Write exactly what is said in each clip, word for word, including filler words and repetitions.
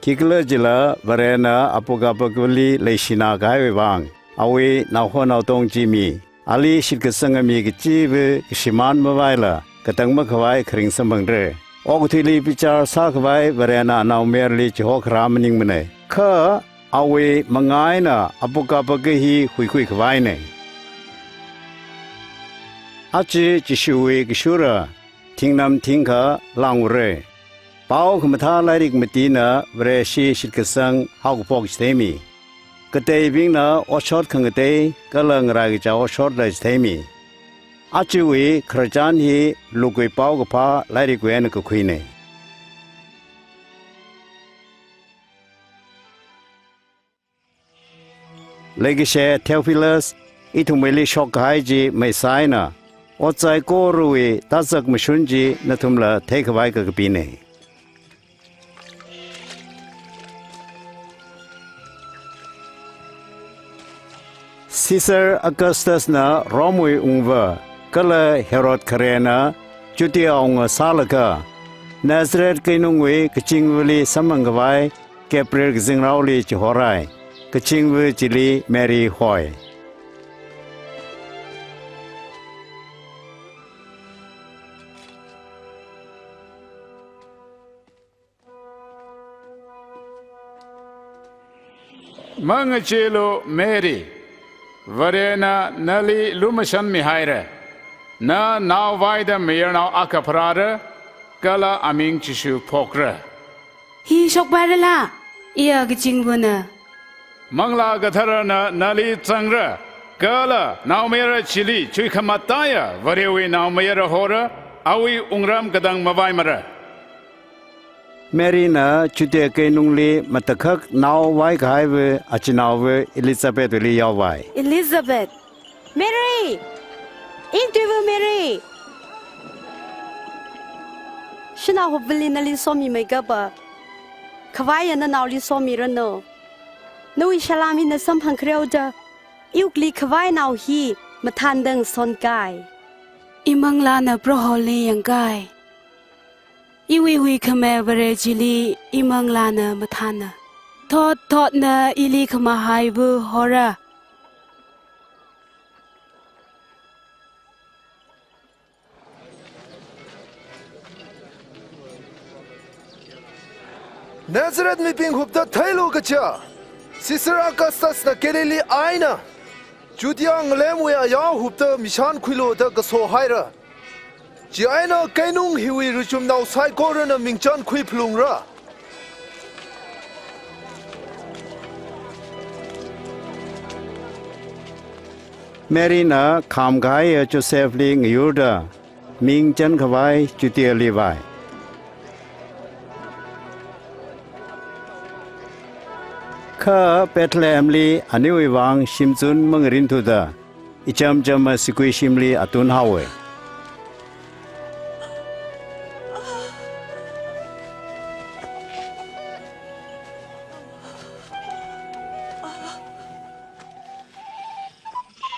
Khikhalajila Varena apuk apakvali leishina kahaiwui vang, awui naoho naotong chi mi, ali shitkasanga mi kachiva kashimān mavaila, katang makhavai kharing samphangra. Okathuili bichar sākhavai Varena anaomayarali chihokharā maningmana. Kha awui manga eina apuk apaka hi huikhui khavaina. Aja Jishuwui kashura thingnam thingkha langura. Pao khamathā lairik matina Vareshi shitkasang haokaphok chitheimi. Kateibingna otshot khangatei kala ngarai kacha otshotla chitheimi. Ajawui khararchan hi Luke wui paokaphā lairikwui eina kakhuina. Leikashiya Theophilus, ithumwuili shokkahai chi maisā eina, ot saikorawui tazak mashun chi nathumla theikhavai kakapina. Caesar Augustusna Romewui wungva, kala Herod kharena Judea wunga sālaga, Nazareth keinungwui kachingvali samphangkhavai Gabriel kazingraoli chihorai, kachingva chili Mary hoi. Mangacheealu Mary, Varena nali lumashanmihaira. Na naovaida mayarnao akha pharāra, kala aming Jishu phokra. Hi shokpairala, iya kachingvana. Manglā Katharana nali zangra, kala naomayara chili chuikhamataiya Varewui naomayara hora, awui wungram katang mavaimara. Maryna Judea keinungli matakhak nao vaikahaiva achinaova Elizabethwuili yaovai. Elizabeth! Mary! Iwui tuiva Mary! Shanao hupvali nali somimeikapa, khavaiya nanaoli somiranu. Nawui salām hina samphang khareoda, iwuili khavai nao hi mathānda ngasonkai. Imanglāna Proholi yangkai. Iwui huikhame Vare chili imanglāna mathāna. Thot thotna ili khamahaiva hora. Nazareth mibing hupta theilu kaja, Caesar Augustusna Galilee eina Judea ngalemwui ayar hupta mishan khuilu da kasohaira. Chieina keinung hiwui ruchumnao saikorana mingchan khuiphalungra. Maryna khamkahaiya Josephli ngayurda, ming chankhavai Judeali vai. Kha Bethlehemli aniwui vang shimzun mangarinthuda, ichamchama sigui shimli atunhaowa.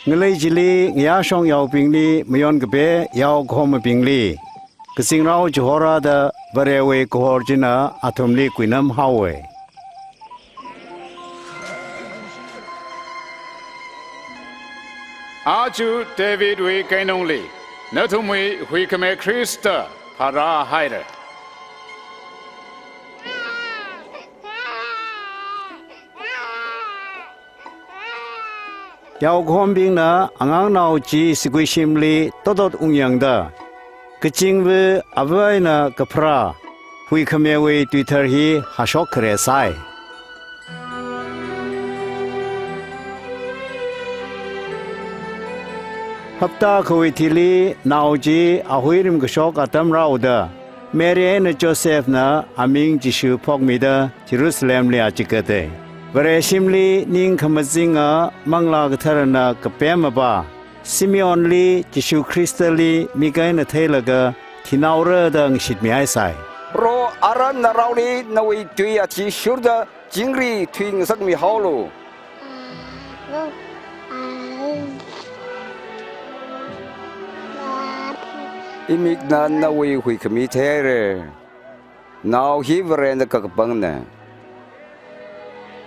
Ngalei chili ngayāshong yaobingli, mayon kape yaokhomabingli, kazingrao chihorada Varewui kahor china athumli kuinamhaowa. Aja Davidwui keinungli nathumwui huikhame Khrista pharāhaira. Yaokhombingna angangnao chi sigui shimli totot ungyangda, kachingva ava eina kapharā huikhamewui tuithar hi hashok khare sai. Hapta akhawui thili nao chi ahui rimkashok atam rāhaoda, Mary eina Josephna aming Jishu phokmida Jerusalemli achikata. Vare shimli ning khamazinga Manglā Katharana kapemapa Simeonli Jishu Khristali mik eina theilaga thinaora da ngashitmihaisai. Proho, aran naraoli nawui tui athishurda chingri thuingasakmihaolu. Imikna nawui huikhami theihaira. Nao hi Varena kakapangna.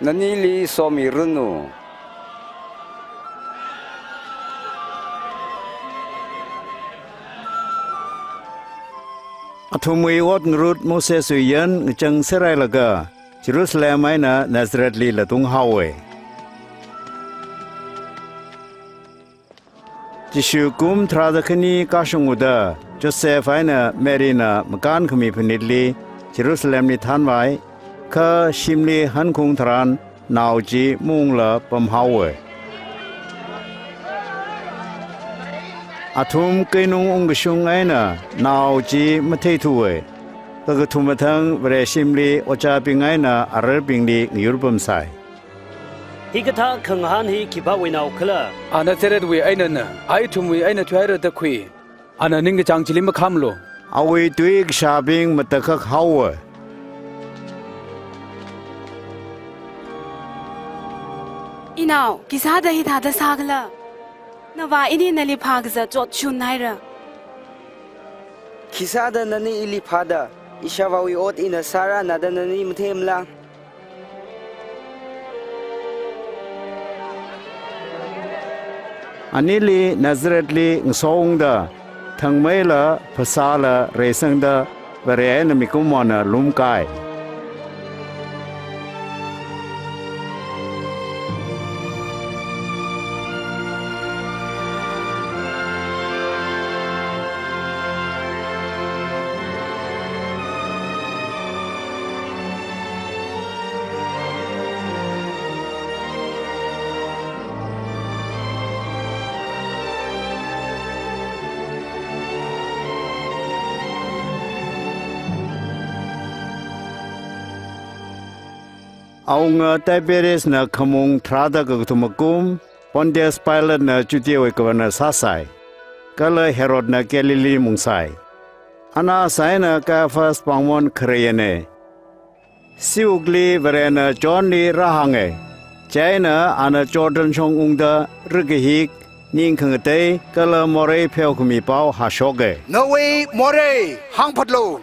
nanili somiranu. Athumwui ot ngarut Moseswui yan ngachang serhailaga, Jerusalem eina Nazarethli latunghaowa. Jishu kum tharāda khani kashunguda, Joseph eina Maryna makānkhami phanitli Jerusalemli thanvai, kha shimli hankung tharan nao chi maungla pamhaowa. Athum keinung ungkashung eina nao chi matheithuwa. Kakathuma thang Vare shimli ojābing eina ararbingli ngayurpamsai. Hikathā khangahān hi khipāwui nao khala? A Nazarethwui einana, a ithumwui eina thuihaira da khui. Ana ningkachāng chili makhamlu. Awui tui kashābing matakhak haowa. Inao, khisāda hithāda sākhala? Navā ini nali phākazā chotshun haira. Khisāda nani ili phāda, ishāvāwui ot ina sāra nada nani matheimala? Anili Nazarethli ngasoungda, thangmeila phasāla reisangda, Vare eina mikumona lumkai. Awunga Tiberiusna khamung tharāda kakathuma kum, Pontius Pilatena Judeawui governor sāsai, kala Herodna Galilee mungsai. Annas eina Caiaphas pāngmon kharayana. Siwukli Varena Johnli rāhānga, chieina ana Jordan shong ungda rakahik, ning khangatei kala morei pheokhami pao hāshoka. Nawui morei hāngphatlu,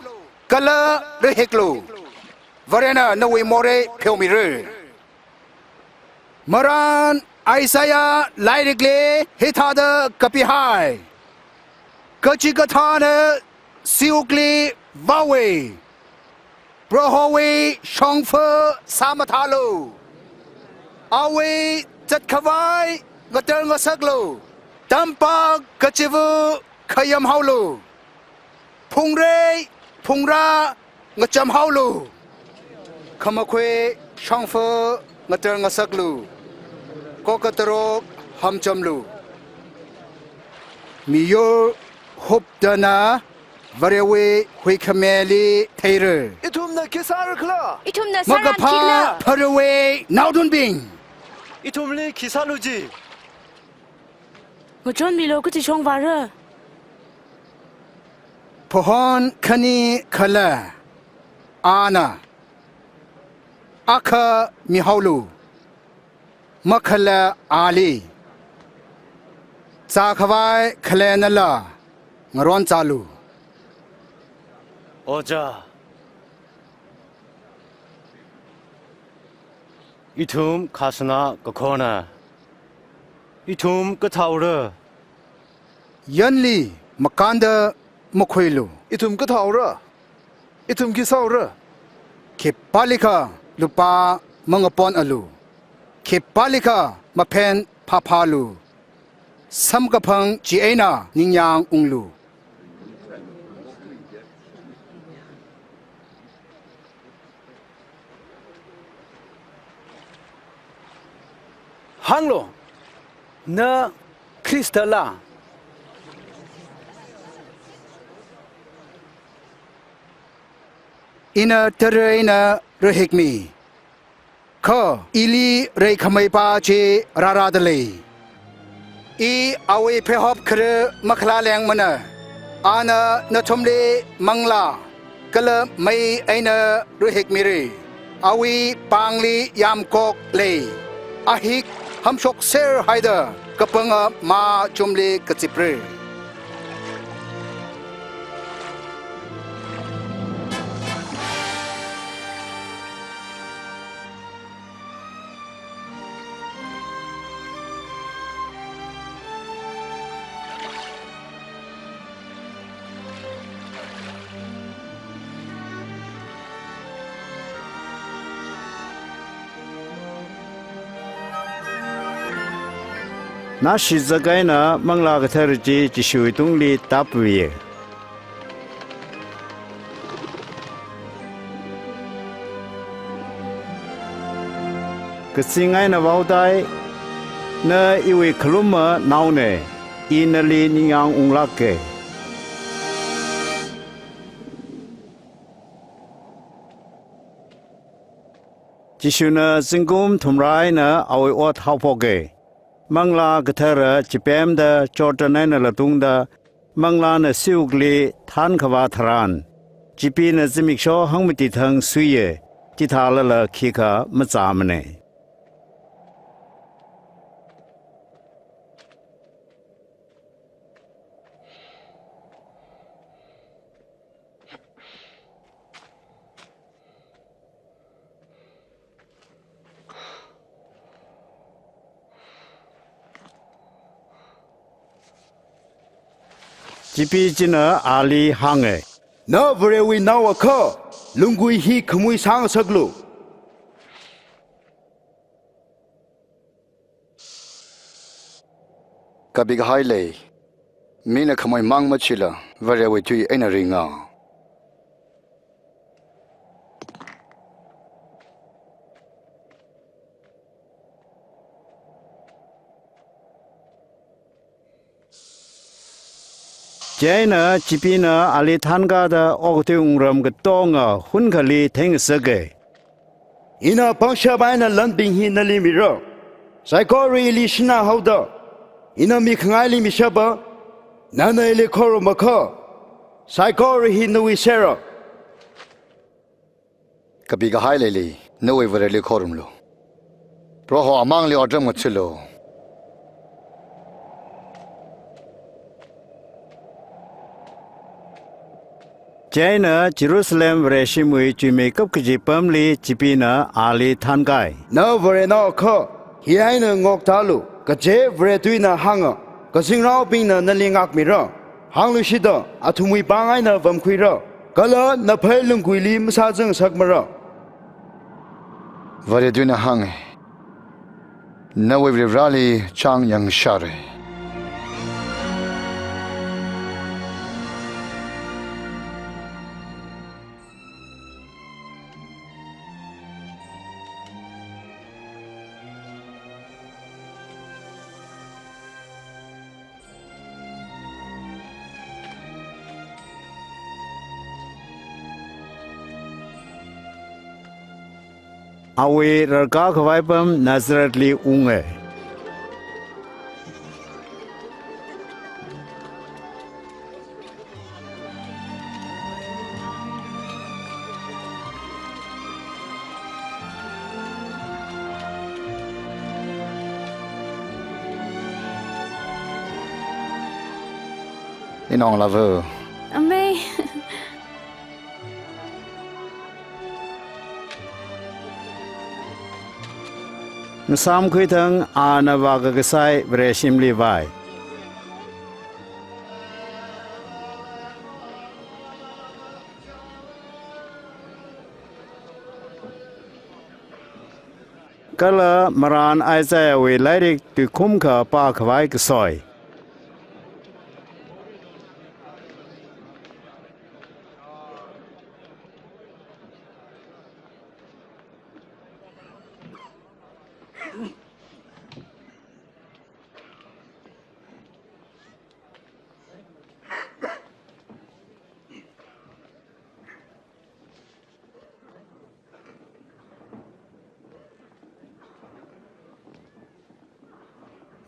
kala rahiklu. Varena nawui morei pheomira. Marān Isaiah lairikli hithāda kapihai. Kachikathāna siwukli vāwa. Prohowui shongfa sāmathālu. Awui zatkhavai ngatar ngasaklu. Tampak kachiva̱ khayamhaolu. Phungrei phungrā ngachamhaolu. Khamakhui shongfa ngatar ngasaklu. Kakatarok hamchamlu. Miyur huptana Varewui huikhamili theira. Ithumna khi sāra khala? Ithumna sāran khikhala? Makaphā pharawui naothotbing, ithumli khi sālu ji? Ngachonmilu, kachi shong vāra? Phahon khani khala, ana akha mihaolu, makhalā ali. Zākhavai khaleinala ngaronzālu. Ojā, ithum khasana kakhona. Ithum kathāora? Yanli makānda makhuilu. Ithum kathāora? Ithum khi sāora? Khipālikha lupā mangaponalu. Khipālikha maphen phāphālu. Samkaphang chieina ningyāng unglu. Hānglu, na Khristala? Ina tara eina rahikmi, kha ili reikhameipa chi rārada lei. I awui pheihop khara makhalā lengmana. Ana nathumli manglā kala mei eina rahikmira. Awui pāngli yāmkok lei. Ahik hamshokser haida kapanga mā chumli kazipra. Nashizak eina Manglā Kathara chi Jishuwui tungli tapvaiya. Kazing eina vaotai, na iwui khalumma naona, i nali ningyāng unglāka. Jishuna zingkum thumrā eina awui ot haophoka. Manglā Kathara chipemda Jordan einala tungda, Manglāna siwukli thānkhavā tharan, Chipeena zimiksho hangmati thang suiya, chithālala khikha mazāmana. Chipee china ali hānga, "Na Varewui Nao akha, lunggui hi khamui sāngasaklu." Kapikahai lei, mina khamui mang machila, Varewui tui eina ringa. Chieina Chipeena ali thānkada okathui wungram katonga hunkhali theingasaka. Ina pangshap eina lanbing hi nali mira. Saikora ili shinā haoda, ina mikhangaili mishapa, nana ili khorum akha, saikora hi nawui sera. Kapikahai leili, nawui Vareli khorumlu. Proho amangli otram ngathālu. Chieina Jerusalem Vareshimwui chuimeikap kaji pamli Chipeena ali thānkai. Na Varenao akha, hi eina ngoktālu, kaje Vare tuina hānga, kazingraobingna nali ngākmira. Hāngluishita, athumwui pāng eina vamkhuira, kala naphei lungguili masāzangngasakmara. Vare tuina hānga, nawui Varivarali chang yangshāra. Awui rarkakhavai pam Nazarethli unga. Inong lava. Amei. Ngasāmkhui thang ana vākakasai Vareshimli vai. Kala marān Isaiahwui lairik tuikhumkha pākhavai kasoi.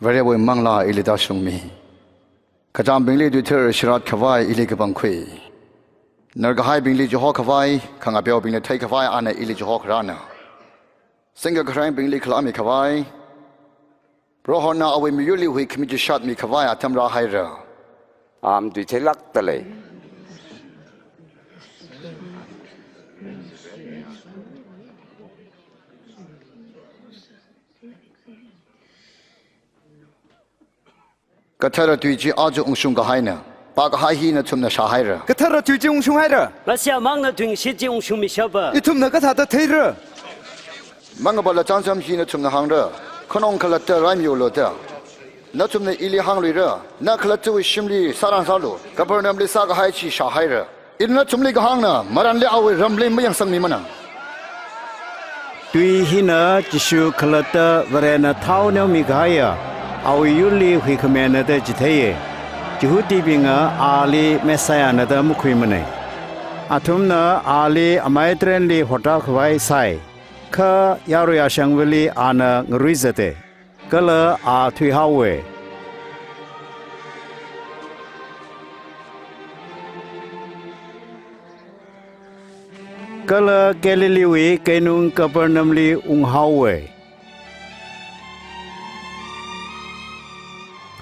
Varewui manglā ili tāshungmi. Kachāmbingli tuithar sharatkhavai ili kapangkhui. Narkahaibingli chihokhavai, khangapeobingli theikhavai ana ili chihokharāna. Singkakharangbingli khalāmikhavai, Prohona awui miyurli huikhami chishat mikhavai atam rāhaira. Am tuitheilākda lei. Kathara tui chi aja ungshungkahaina. Pākahai hi nathumna shāhaira. Kathara tui chi ungshunghaira. Messiah mang nathumwui ngashit chi ungshungmishapa. Ithumna kathāda theira? Mangapala chānjam hi nathumna hāngra. Khanong khalatta raimiulu da. Nathumna ili hāngluira, na khalattawui shimli sāran sālu, Capernaumli sākahai chi shāhaira. Ina nathumli kahāngna, maranli awui ramli mayangsangmimana. Tui hina Jishu khalatta Varena thao neomikahaiya awui yurli huikhamena da chitheiya. Jihudibingna ali Messiahna da makhuimana. Athumna ali amei tarenli hortākhavai sāi. Kha yarui ashangvali ana ngaruizata. Kala a thuihaowa. Kala Galileewui keinung Capernaumli unghaowa.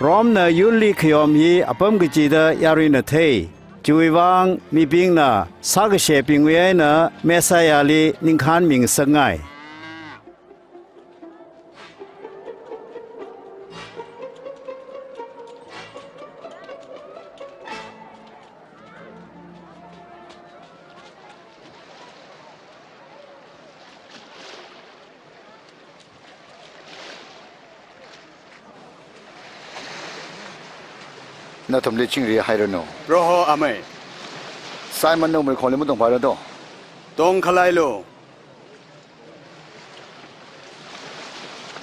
Romena yurli khayom hi apam kachida yaruina thei. Chiwuivang mibingna sākashebingwui eina Messiahli ningkhān mingasakngai. Nathumli chingri hairanu. Proho amei. Simon, nawui meikhongli matongpaira do. Tongkhalei lo.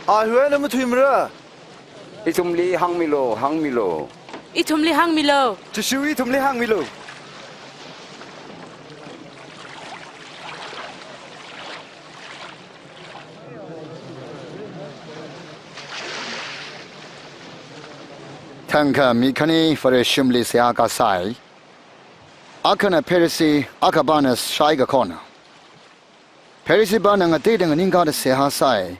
Ahuina mathuimara. Ithumli hāngmilu, hāngmilu. Ithumli hāngmilu. Jishu ithumli hāngmilu. Thangkha mi khani Vareshimli seihā kasāi. Akhana Pharisee, akhapana shai kakhona. Pharisee pana ngateida nganingkāda seihā sāi.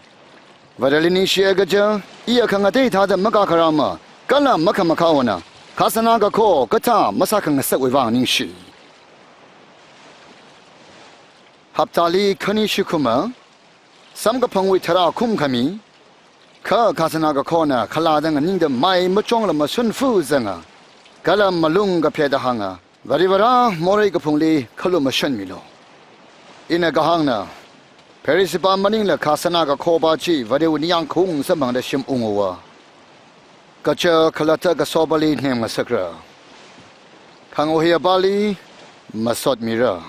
Vareli ningshiya kaja, iya khangatei thāda makakharama, kala makhamakhaona, khasana kakho kathā masākhangasakwui vang ningshi. Haptali khani shikhuma, samkaphangwui tharā khumkhami, kha khasana kakhona khalada nganingda mai machongla mashunfu zanga, kala malung kapheda hānga, Varivara morei kaphungli khalu mashunmilu. Ina kahāngna, Pharisee pa maningla khasana kakhopa chi Varewui ningyāng khaung samphangda shim unguwa. Kaja khalatta kasopali nemngasakra. Khanguhiyapali masotmira.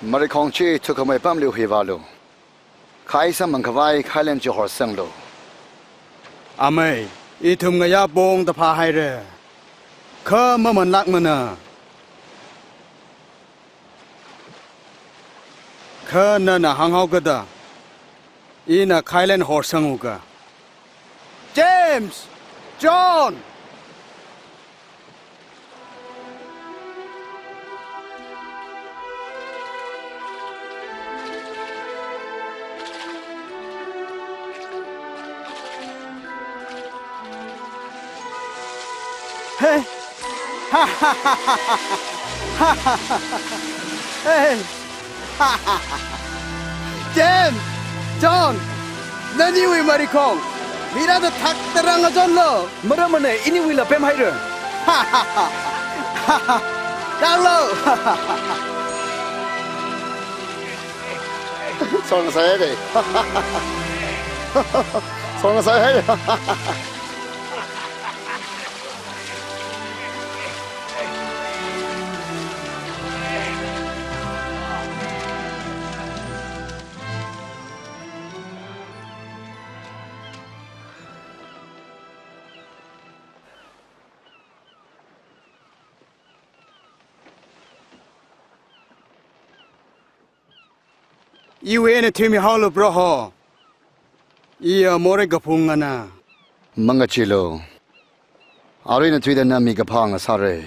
Marikhong chi thukhamei pamli huivālu. Khai samphangkhavai khailan chi horsanglu. Amei, ithum ngayā pongda phāhaira. Kha mamanlākmana. Kha nana hānghaokada, ina khailan horsanguka. James! John! Hey! Hey! James! John! Naniwui marikhong, mira da thak tarang ajon lo. Maramana iniwuila pemhaira. Kanglo. Song sai de. Song sai hai. Iwui eina thuimihaolu Proho. Iya morei kaphungana. Mangacheealu. Aruina thuida na mikaphā ngasāra.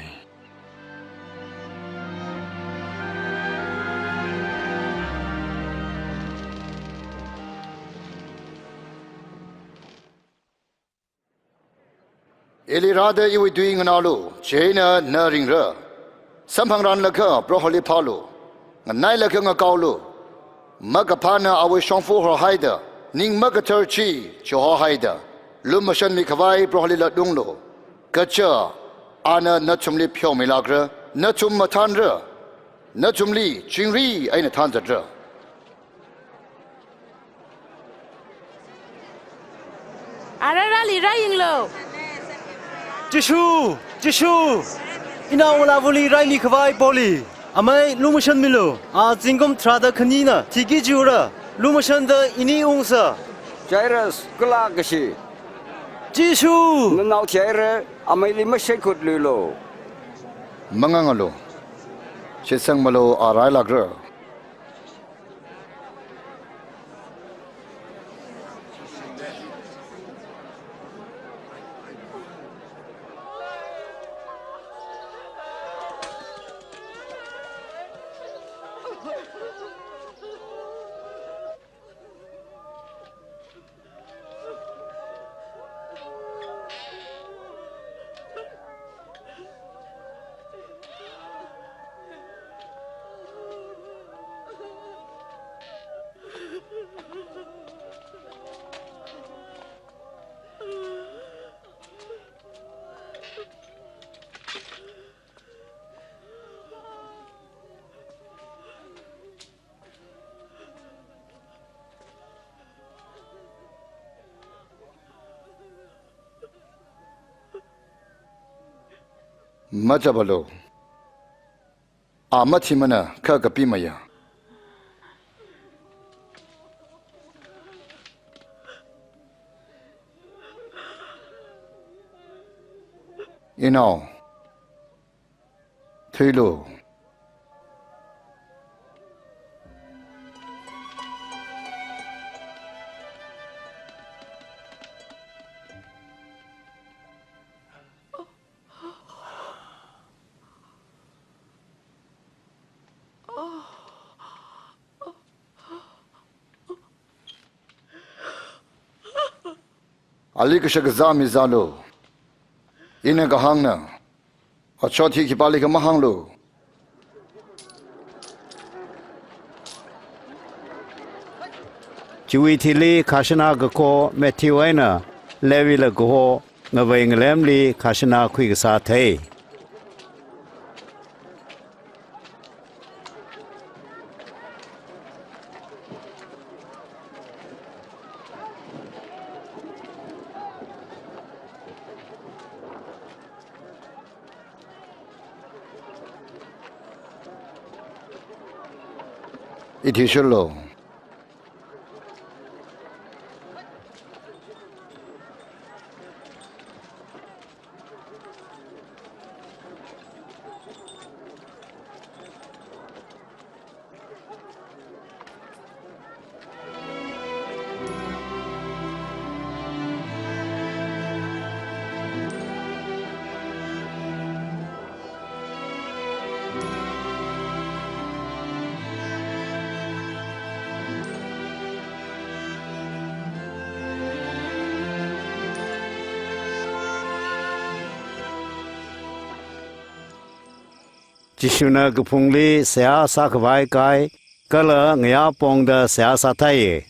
Ili rāda iwui tui nganālu, chieina na ringra. Samphangranlaga Proholi phālu, nganailaga ngakaolu. Makaphāna awui shongfa horhaida, ning makathar chi chihohaida, lumashanmikhavai Proholi latunglu. Kaja, ana nathumli pheomilākra, nathum mathānra, nathumli chingri eina thānzatra. Ararali rāyanglu. Jishu! Jishu! Inao ngalāvali raimi khavai poli amei lumashanmilu. A zingkum tharāda khanina thiki jiura. Lumashanda ini ungsa. Jairus, kala kashi? Jishu! Nanao thihaira, ameili mashaikut luilu. Mangangalu. Shitsangmalu, a railākra. Machapalu. A mathimana, kha kapi maya. Inao. Thuilu. Ali kashak kazā mizālu. Ina kahāngna. Achot hi khipālikha mahānglu. Chiwui thili khajana kako Matthew eina Levila kaho ngavei ngalemli khajana khuikasā thei. Ithi shurlu. Jishuna kaphungli seihā sākhavai kai, kala ngayā pongda seihā sāthai.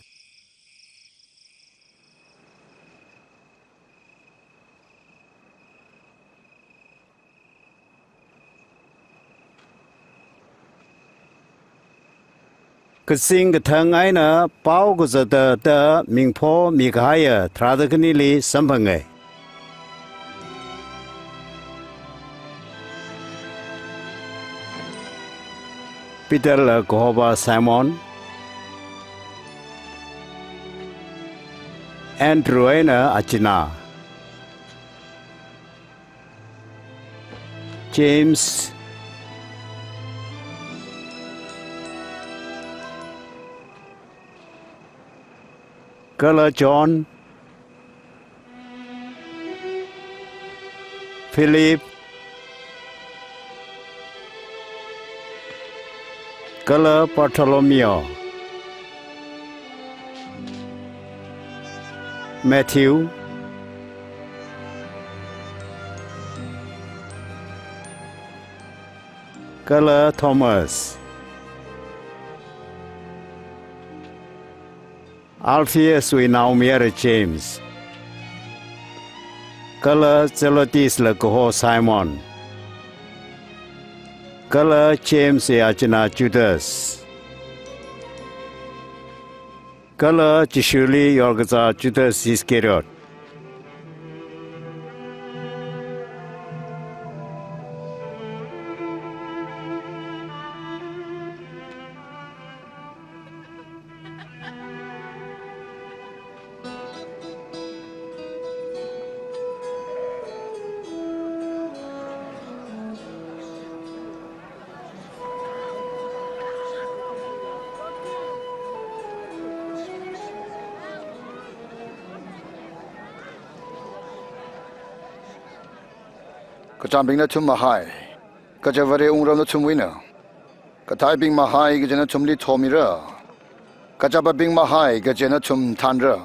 Kazing kathang eina pao kazata da mingpho mikahaiya tharāda khanili samphanga. Peterla kahopa Simon, Andrew eina achina, James, kala John, Philip, kala Bartholomew, Matthew, kala Thomas, Alphaeus wui naomayara James, kala Zelotes la kaho Simon, kala James wui achina Judas, kala Jishuli yorkazā Judas Iscariot. Kachāmbing nathum mahai, kaja Vare wungram nathumwuina. Kathaibing mahai kaja nathumli thomira. Kachāpabing mahai kaja nathum thanra.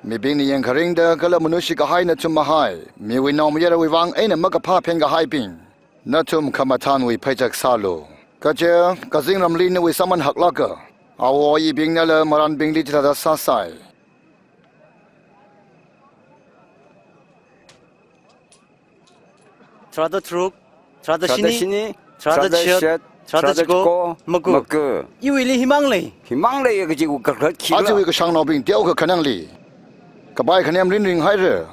Mibingna yangkharingda kala manushi kahai nathum mahai, miwui naomayarawui vang eina makaphā phenkahaibing, nathum khamathanwui pheichak sālu. Kaja kazingramli nawui sāman haklāka. Awo ayibingnala marānbingli chithāda sāsai. Tharāda tharuk, tharāda shini, tharāda chishat, tharāda chiko, maku. Iwuili himang lei. Himang lei kaji wu kakhalat khi. Ajawui kashāngnaobing teokha khanangli kapai khanem rinring haira.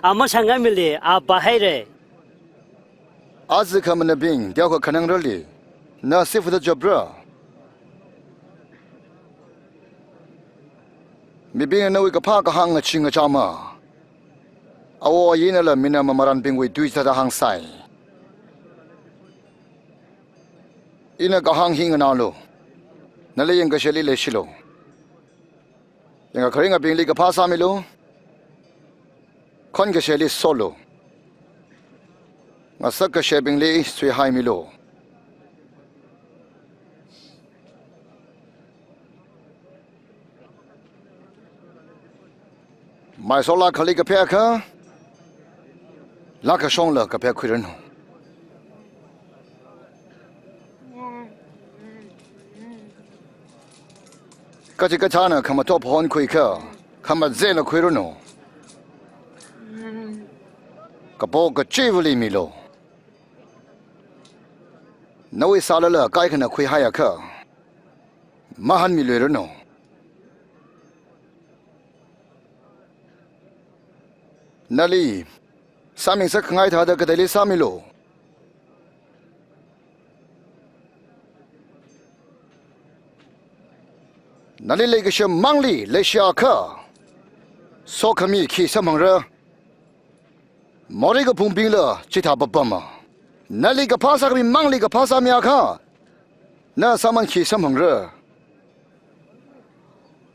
A mashāngai mili, a pā haira. Aja khamanabing teokha khanangrali, na sifuda chopra? Mibingna nawui kaphā kahāng ngachee ngachama. Awo ayinala minam marānbingwui tui chithāda hāngsai. Ina kahāng hi nganālu. Nali yangkasheli leishilu. Yangkakharingabingli kaphā sāmilu. Khonkasheli solu. Ngasakkashebingli suihaimilu. Maisola khali kaphek akha, laa kashongla kaphek khuiranu. Kachikathāna khamathop honkhuikha, khamazela khuiranu. Kapo kachivali milu. Nawui sālala kaikhana khuihaiakha, mahānmiluiranu. Nali sāming sākhangai thāda kateili sāmilu. Nali leikashi mangli leishiakha, sokhami khi samphangra? Morei kaphungbingla chithā papama. Nali kaphā sākhami mangli kaphā sāmiakha, na sāman khi samphangra?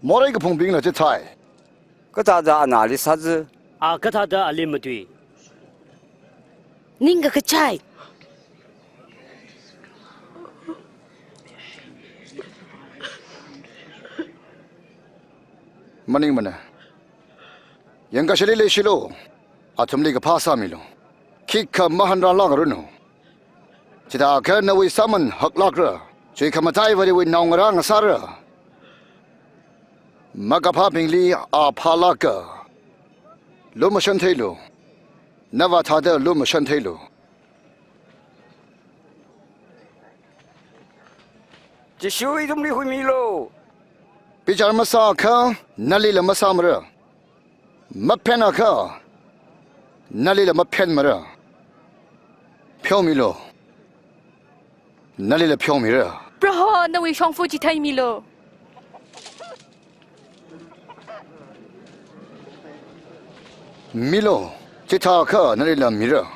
Morei kaphungbingla chithāi. Kathāda anali sāzi? A kathāda ali matui? Ningkha kachai. Maningmana. Yangkashili leishilu. Athumli kaphā sāmilu. Khikha mahānrālākranu. Chithākha nawui sāman haklākra. Chuikhamataiwui naongarā ngasāra. Makaphābingli a phālāka. Lumashan theilu. Nava thāda lumashan theilu. Jishu ithumli huimilu. Bichar masāakha, nalila masāmara. Maphenakha, nalila maphenmara. Pheomilu. Nalila pheomira. Proho, nawui shongfa chitheimilu. Milu, chithākha nalila mira.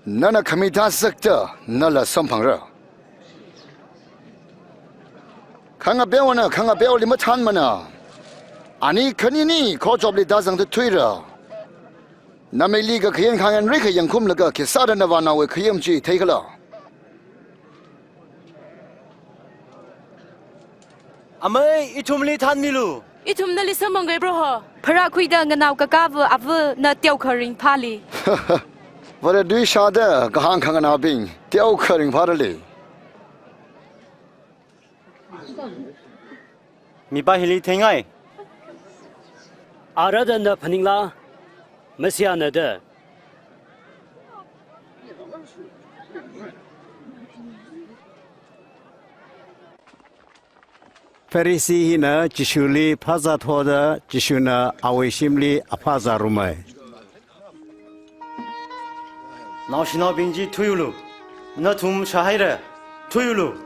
Nana khami tāzakta nala samphangra. Khangapeowana khangapeoli mathānmana. Ani khanini khorchopli tāzangda thuira. Namili kakhayan khangan rikha yangkhumlaga khisāda navānaowui khayam chi theikhala? Amei, ithumli thānmilu. Ithum nali samphangre, Proho. Pharākhuida nganao kakāva avana teokha ringphāli. Vare tui shāda kahāng khanganaobing teokha ringphārali. Mipā hili theingai. Ara da na phaningla, Messiahna da. Pharisee hina Jishuli phāzāthoda, Jishuna awui shimli aphāzārumai. Naoshinaobing chi thuiulu. Nathum shāhaira. Thuiulu.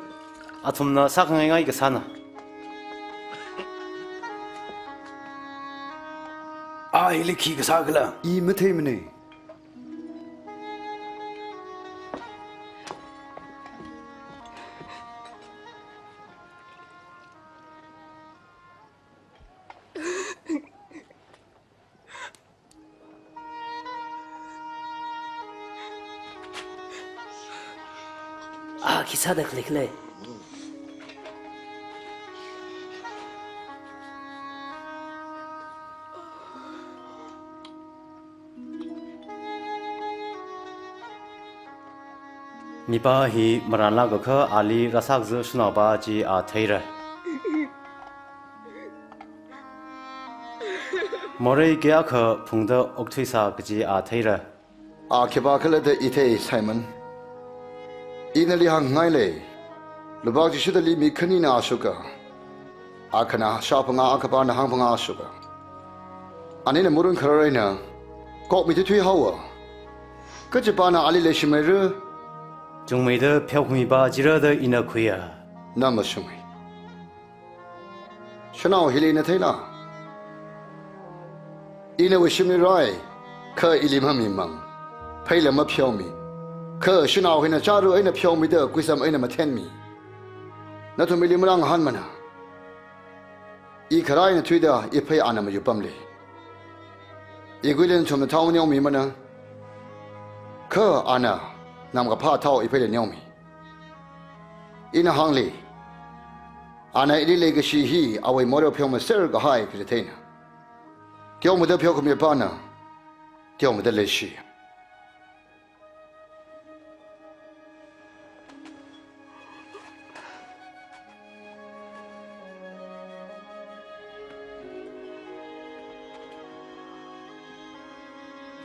Athumna sākhangaingai kasāna. A hili khi kasā khala? I matheimana. Khi sāda khalei khala? Mipā hi marānlākakha ali rāsakzā shanaopa chi a theira. Morei kayākha phungda okthuisa kaji a theira. A khipākhala da i thei, Simon. Ina nali hāngngailei. Lupā Jishudali mi khanina āshuka. Akhana shāphangā, akhapana hāngphangā āshuka. Anina murun kharar eina kokmi thuithui haowa. Kachipāna ali leishimeira. Chungmeida pheokhamipa chira da ina khuiya. Na mashungmei. Shanao hili na theila? Ina wui shimli rai, kha ili mamimang. Pheila mapheomi. Kha shanao hina chara eina pheomida kuisam eina mathenmi. Nathum ili marāngahānmana. I kharā eina thuida i phei ana mayupamli. Iguili nathumna thao neomimana. Kha ana namkaphā thao i pheila neomi. Ina hāngli, ana ili leikashi hi awui morei pheomaser kahai kaji theina. Teomada pheokhamipana, teomada leishi.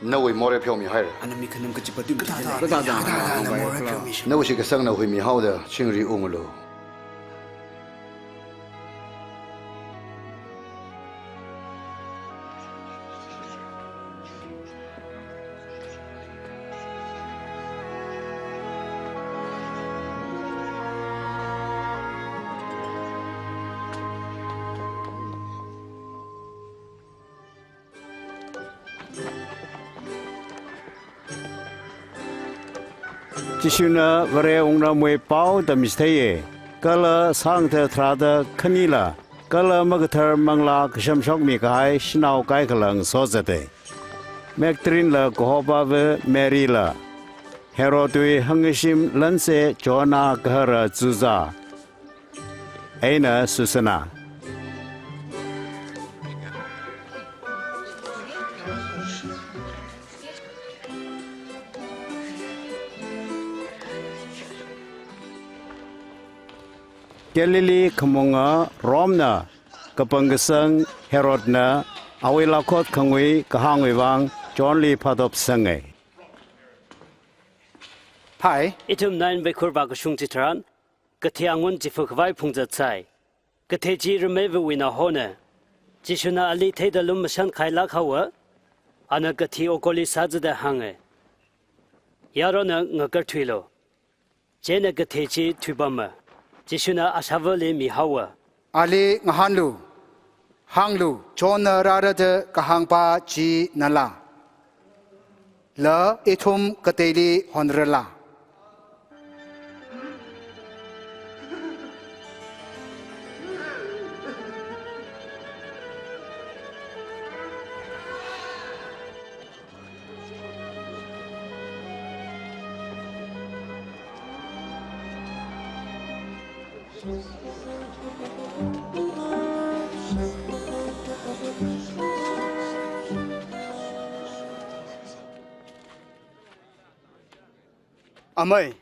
Nawui morei pheomihaira. Ana mi khanam kachipa tui mi thei lei. Kathāda, kathāda, kathāda, ana morei pheomishi. Nawui shitkasangna huimihaoda chingri unglu. Jishuna Vare wungramwui pao tamchitheiya, kala sāngatha tharāda khanila, kala makathar manglā kashamshokmi kahai shanao kaikhalang sozata. Magdalene la kahopava Mary la, Herodwui hangshim lanse Joanna gahara Chuza, eina Susanna. Galilee khamunga Rome na kapangkasang Herodna awui lakhot khangui kahāngwui vang Johnli phatop sanga. Phai. Ithum Nain vaikhur vākashung chitharan, kathi angun chifa khavai phungzat sai. Kathi chi rameiva wui eina hona. Jishuna ali theida lumashan khailāk haowa. Ana kathi okoli sāzada hānga. Yaronna ngakarthuilu. Chieina kathi chi thuipama. Jishuna ashāvali mihaowa. Ali ngahānlu, hānglu, Johnna rārada kahāngpa chi nala? La ithum kateili honrala? Amei.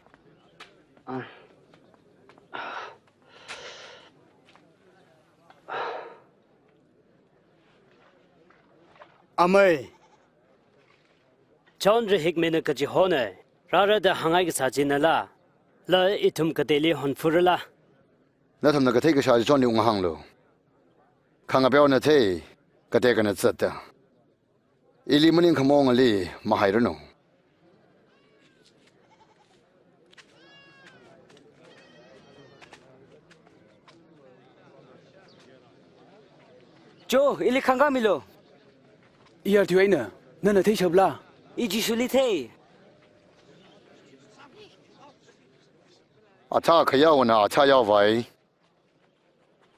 Amei. John rahikmeina kachihona, rārada hāngngai kasā chi nala? La ithum kateili honfurala? Nathumna kathei kashā chi Johnli ungahānglu. Khangapeona thei, katekana zatta. Ili maning khamong ali mahairanu. Jo, ili khangkāmilu. Iyar thiu eina, nana theishapla? I Jishuli thei. Athā khayaona athā yaovai.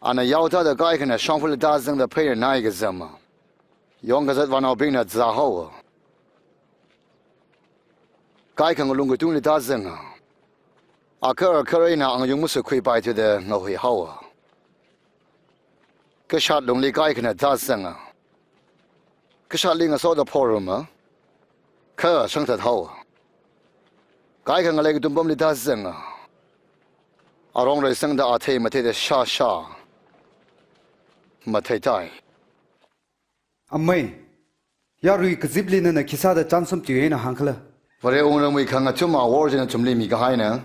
Ana yaothāda kaikhana shongfali tāzangda pheina nai kazama. Yongkazat vānaobingna zāhaowa. Kaikha ngalung katungli tāzanga. Akar akar eina angayung masākhuipai thuda ngahui haowa. Kashat lungli kaikhana tāzanga. Kashatli ngasoda phoruma. Kha shangthat haowa. Kaikha ngalei katum pamli tāzanga. Arong reisangda athei matheida shāshā. Matheitai. Amei, yarui kazipli nana khisāda chānsam tui eina hāngkhala? Vare wungram wui khang athum awor china athumli mikahaina.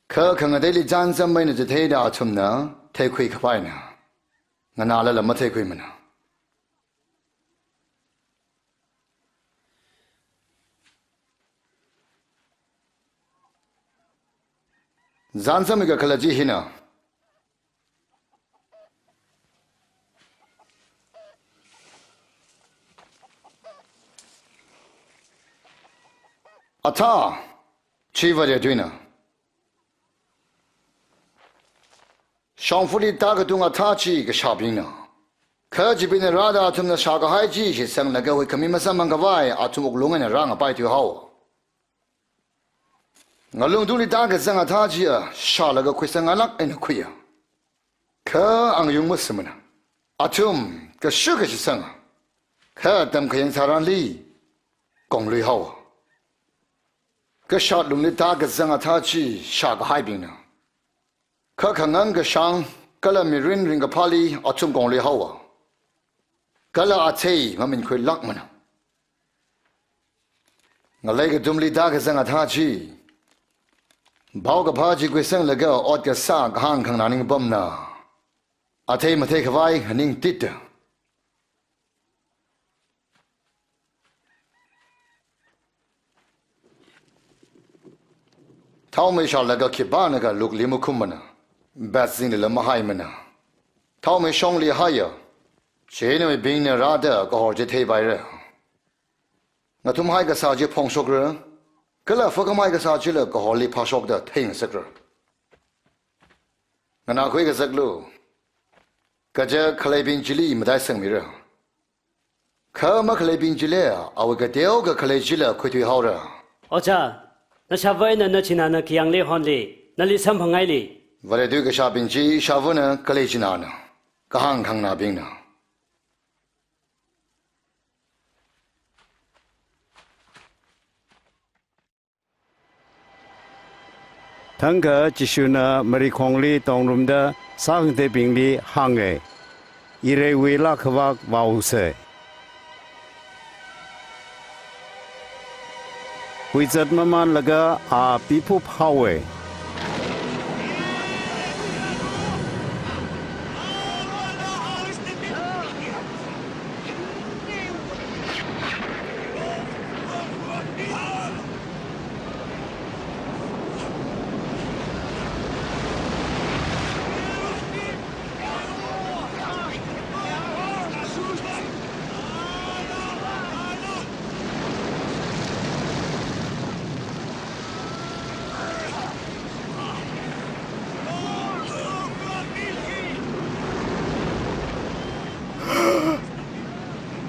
Kha khangateili chānsam eina chitheida athumna theikhui khapaina. Nganālala matheikhuimana. Chānsam mikakhala chi hina. Athā, chi Vare tuina. Shongfali tākatung athā chi kashābingna. Kha chibingna rāda athumna shākahai chi shitsanglaga huikhami masamphangkhavai athum wuklung eina rāngapai thuihao. Ngalung tungli tākazang athā chiya shālaga khuisang ngalāk eina khuiya. Kha angayung masāmana. Athum kashuk kashitsanga. Kha atam khayang tharanli konglui haowa. Kashat lungli tākazang athā chi shākahaibingna. Kha khangang kashāng kala mirin ringkaphāli athum konglui haowa. Kala athei maminkhuilākmana. Ngalei katumli tākazang athā chi. Paokaphā chi khuisanglaga ot kasā kahāng khanganā ningpamna. Athei matheikhavai nganingtita. Thaomei shālaga khipānakha lukli makhummana. Batzinglila mahaimana. Thaomei shongli haiya. Chieina mibingna rāda kahor chi theipaira. Ngathumhai kasā chi phongshokra. Kala phākhamhai kasā chila kahorli phāshokda theingasakra. Nganākhui kazaklu. Kaja khaleibing chili mataisangmira. Kha makhaleibing chili awui kateokha khalei chila khuithui haora. Ojā, nashāva eina nachināna khayāngli honli, nali samphangngaili. Vare tui kashābing chi shāvana khalei chinana. Kahāng khanganābingna. Thangkha Jishuna marikhongli tongrumda sākhangateibingli hānga, Ireiwui laa khavak vaosa. Huizat mamanlaga a piphup haowa.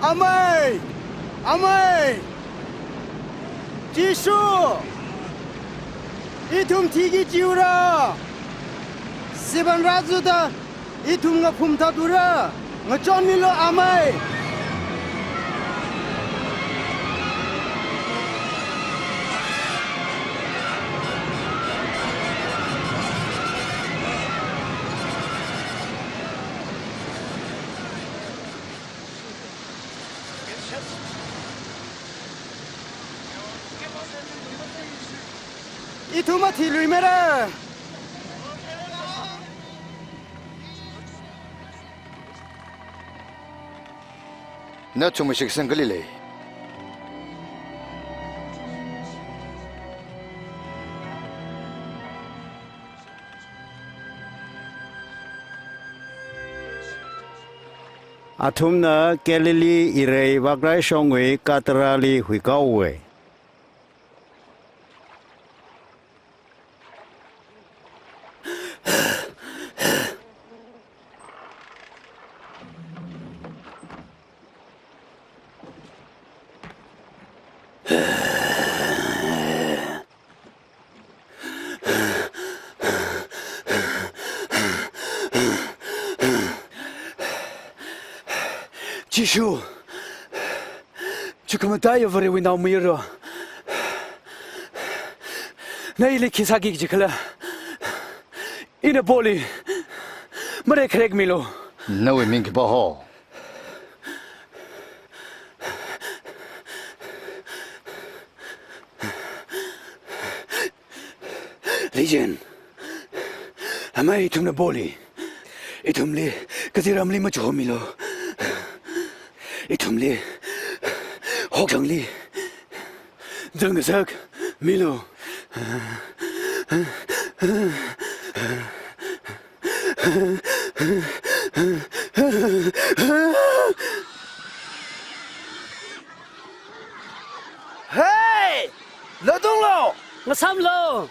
Amei! Amei! Jishu! Ithum thiki jiura! Siban razuda ithum ngaphum thatura! Ngachonmilu amei! Ithum athilui mera. Nathum shiksang kali lei. Athumna Galilee irei vakrai shongwui katarali huikaowa. Jishu, chukhumataiya Varewui naomayara, na ili khi sāki kaji khala, ina Paulli marei kharek milu. Nawui ming khipā ho? Legion, amei ithumna Paulli, ithumli kaji ramli machumilu. Ithumli hoklangli zangngasak milu. Hey! Latunglu! Ngasāmlu!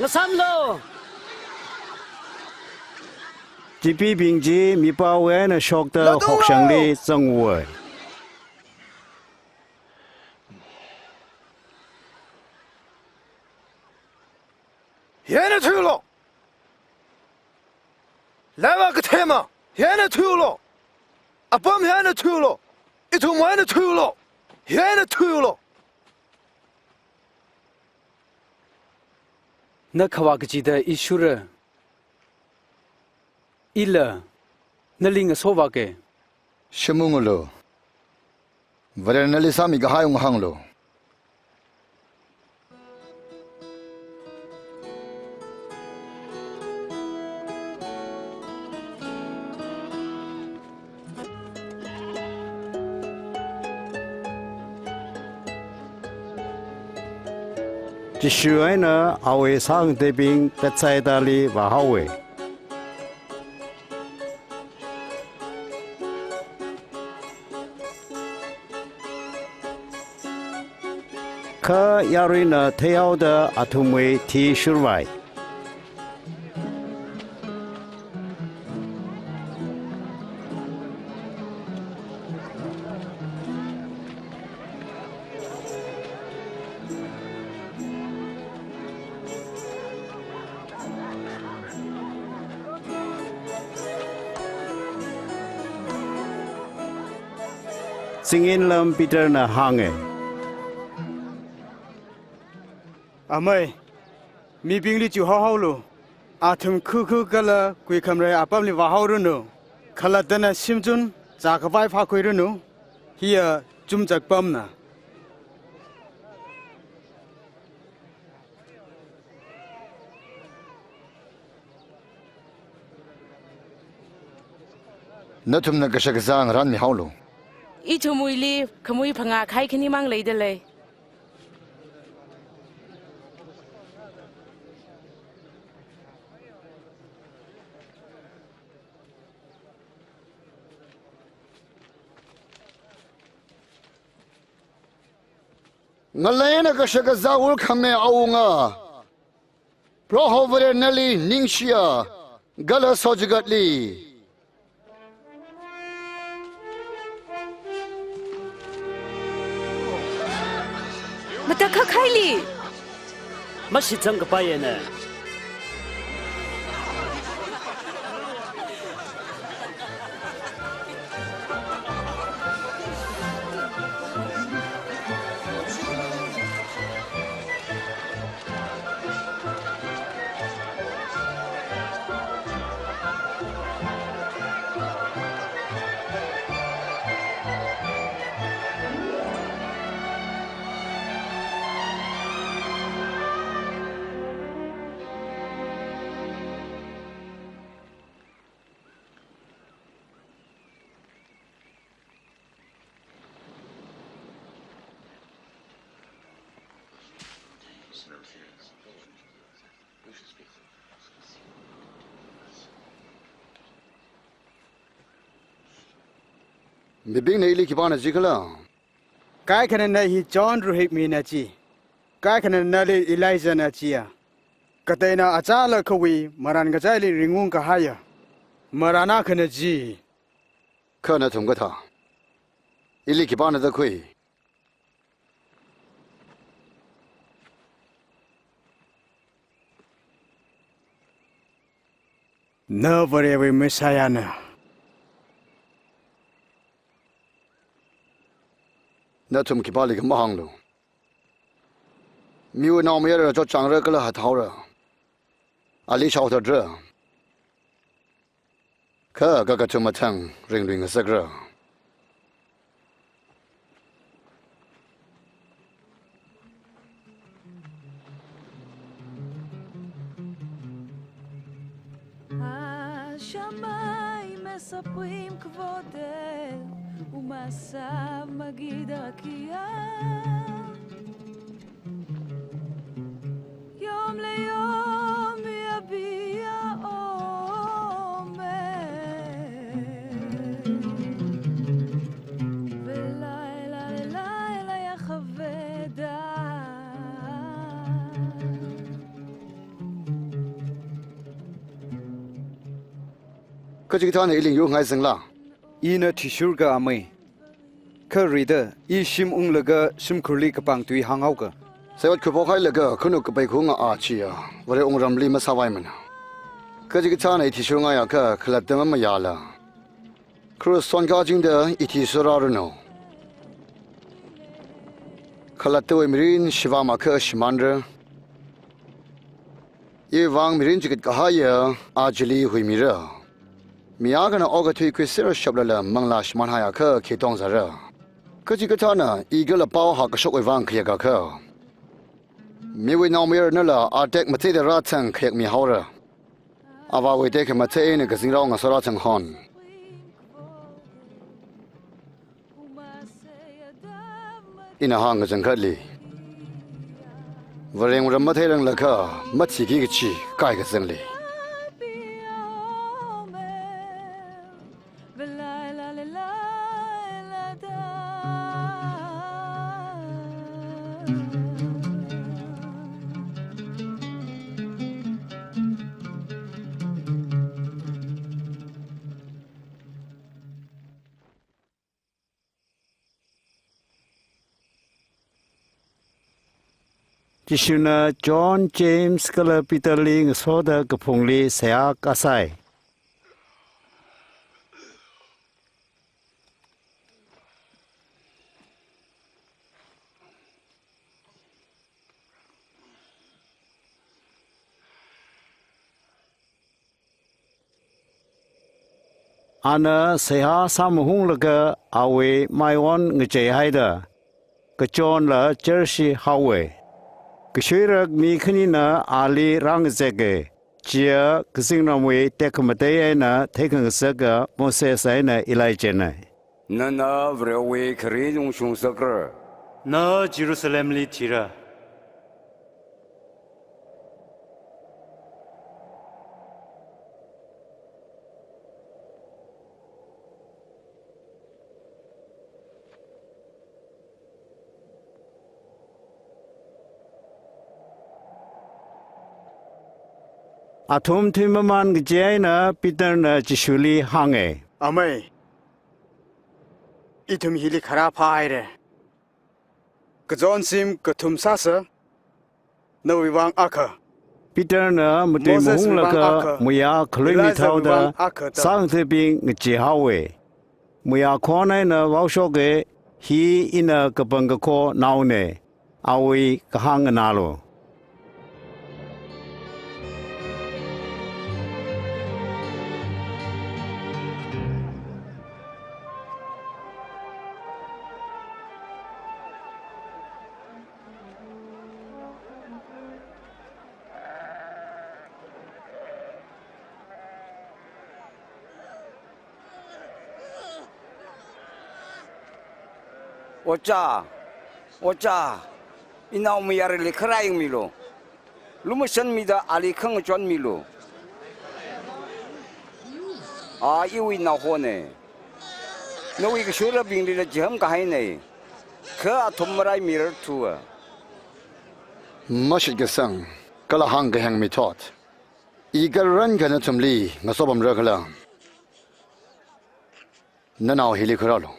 Ngasāmlu! Chipee bing chi mipāwui eina shokta hokshangli zangwui. Hieina thuilu! Laiva kathema, hieina thuilu! Apam hieina thuilu! Ithumwui eina thuilu! Hieina thuilu! Na khavā kachida ishura. Ila nali ngasovāke. Shimungulu. Varena nali sāmi kahai ung hānglu. Jishu eina awui sāngateibing Bethsaidali vāhaowe. Kha yaruina theihaoda athumwui thi shurvai. Zinginlam Peterna hānge. Amei, mibingli chihaohaolu. Athum khukhu kala kuikhamrei apamli vāhaoranu. Khalattana shimchun zākhavai phākhuiranu. Hiya chumzak pamna. Nathumna kashakazā ngaranmihaolu. Ithumwuili khamui phangā khai khanimang leidalei. Ngaleina kashakazā wurkhame awunga, Proho Vare nali ningshiya kala sochigatli. Matakhak haili. Mashitsang kapai ene. Mibingna ili khipāna jikhala? Kaikhanana hi John Ruhikmina ji. Kaikhananali Elijahna jiya. Kateina achālakhawui maran kachaili ringung kahaiya. Maran akhana ji. Kha nathum kathā, ili khipāna da khui? Na Varewui Messiahna. nathum khipālikha mahānglu. Miwui Naomayara chotchāngra kala hathaora. Ali shaothatdra. Kha kakathuma thang ringlui ngasakra. השמים מספרים כבודך, ומעשיו מגיד רקיע. יום ליום יביע אומר, ולילה ללילה יחווה דעת. Kachikathāna ili yur ngaisangla? Ina thishurka amei. Kha rida, i shim unglaga shimkhurli kapang tui hānghaoka. Saiwat khuiphok hailaga khanuk kapai khaunga a chiya, Vare wungramli masāvaimana. Kachikathāna i thishur ngaiakha khalatta mamayāla, krush sonkachingda i thi sāraranu. Khalattawui mirin shivāmakha shimānra. Iwui vang mirin chikat kahaiya a chili huimira. Mi akhana okathui khuisera shaplala manglā shimānhaiakha khi tongzāra. Kachikathāna i kala pao hākashokwui vang khayakakha, miwui Naomayaranala a tekmatheida rāthang khayakmihaora. Avāwui tekhamathe eina kazingrao ngasora thang hon. Ina hāngkachangkhatli, Vare wungram matheiranglakha mathiki kachi kaikazangli. Jishuna John, James kala Peterli ngasoda kaphungli seihā kasai. Ana seihā sāmahunglaga awui maiwon ngacheihaida, kachonla chershi haowe. Kashuirak mi khanina ali rāngazeke, chiya kazingramwui tekhamatei eina theikhangasaka Moses eina Elijahna. Nana Varewui kharing ungshungsakra. Na Jerusalemli thira. Athum thuimamān kaji eina Peterna Jishuli hānge. Amei, ithum hili kharā phāhaire. Kachon shim kathum sāsa, nawui vang akha. Peterna matuimahunglaga muiya khalui mithaoda sāngathābing ngachee haowe. Muiya khon eina vaoshoke, hi ina kapangkakho naone, awui kahāng nganālu. Ojā, ojā, inaomayarali kharā yangmilu. Lumashanmida ali khangachonmilu. A iwui naohone. Nawui kashuirabinglila chiham kahaine. Kha athum maraimirarthua. Mashitkasang, kala hāngkahāng mithot. I karankha nathumli ngasopamra khala? Nanao hili kharālu.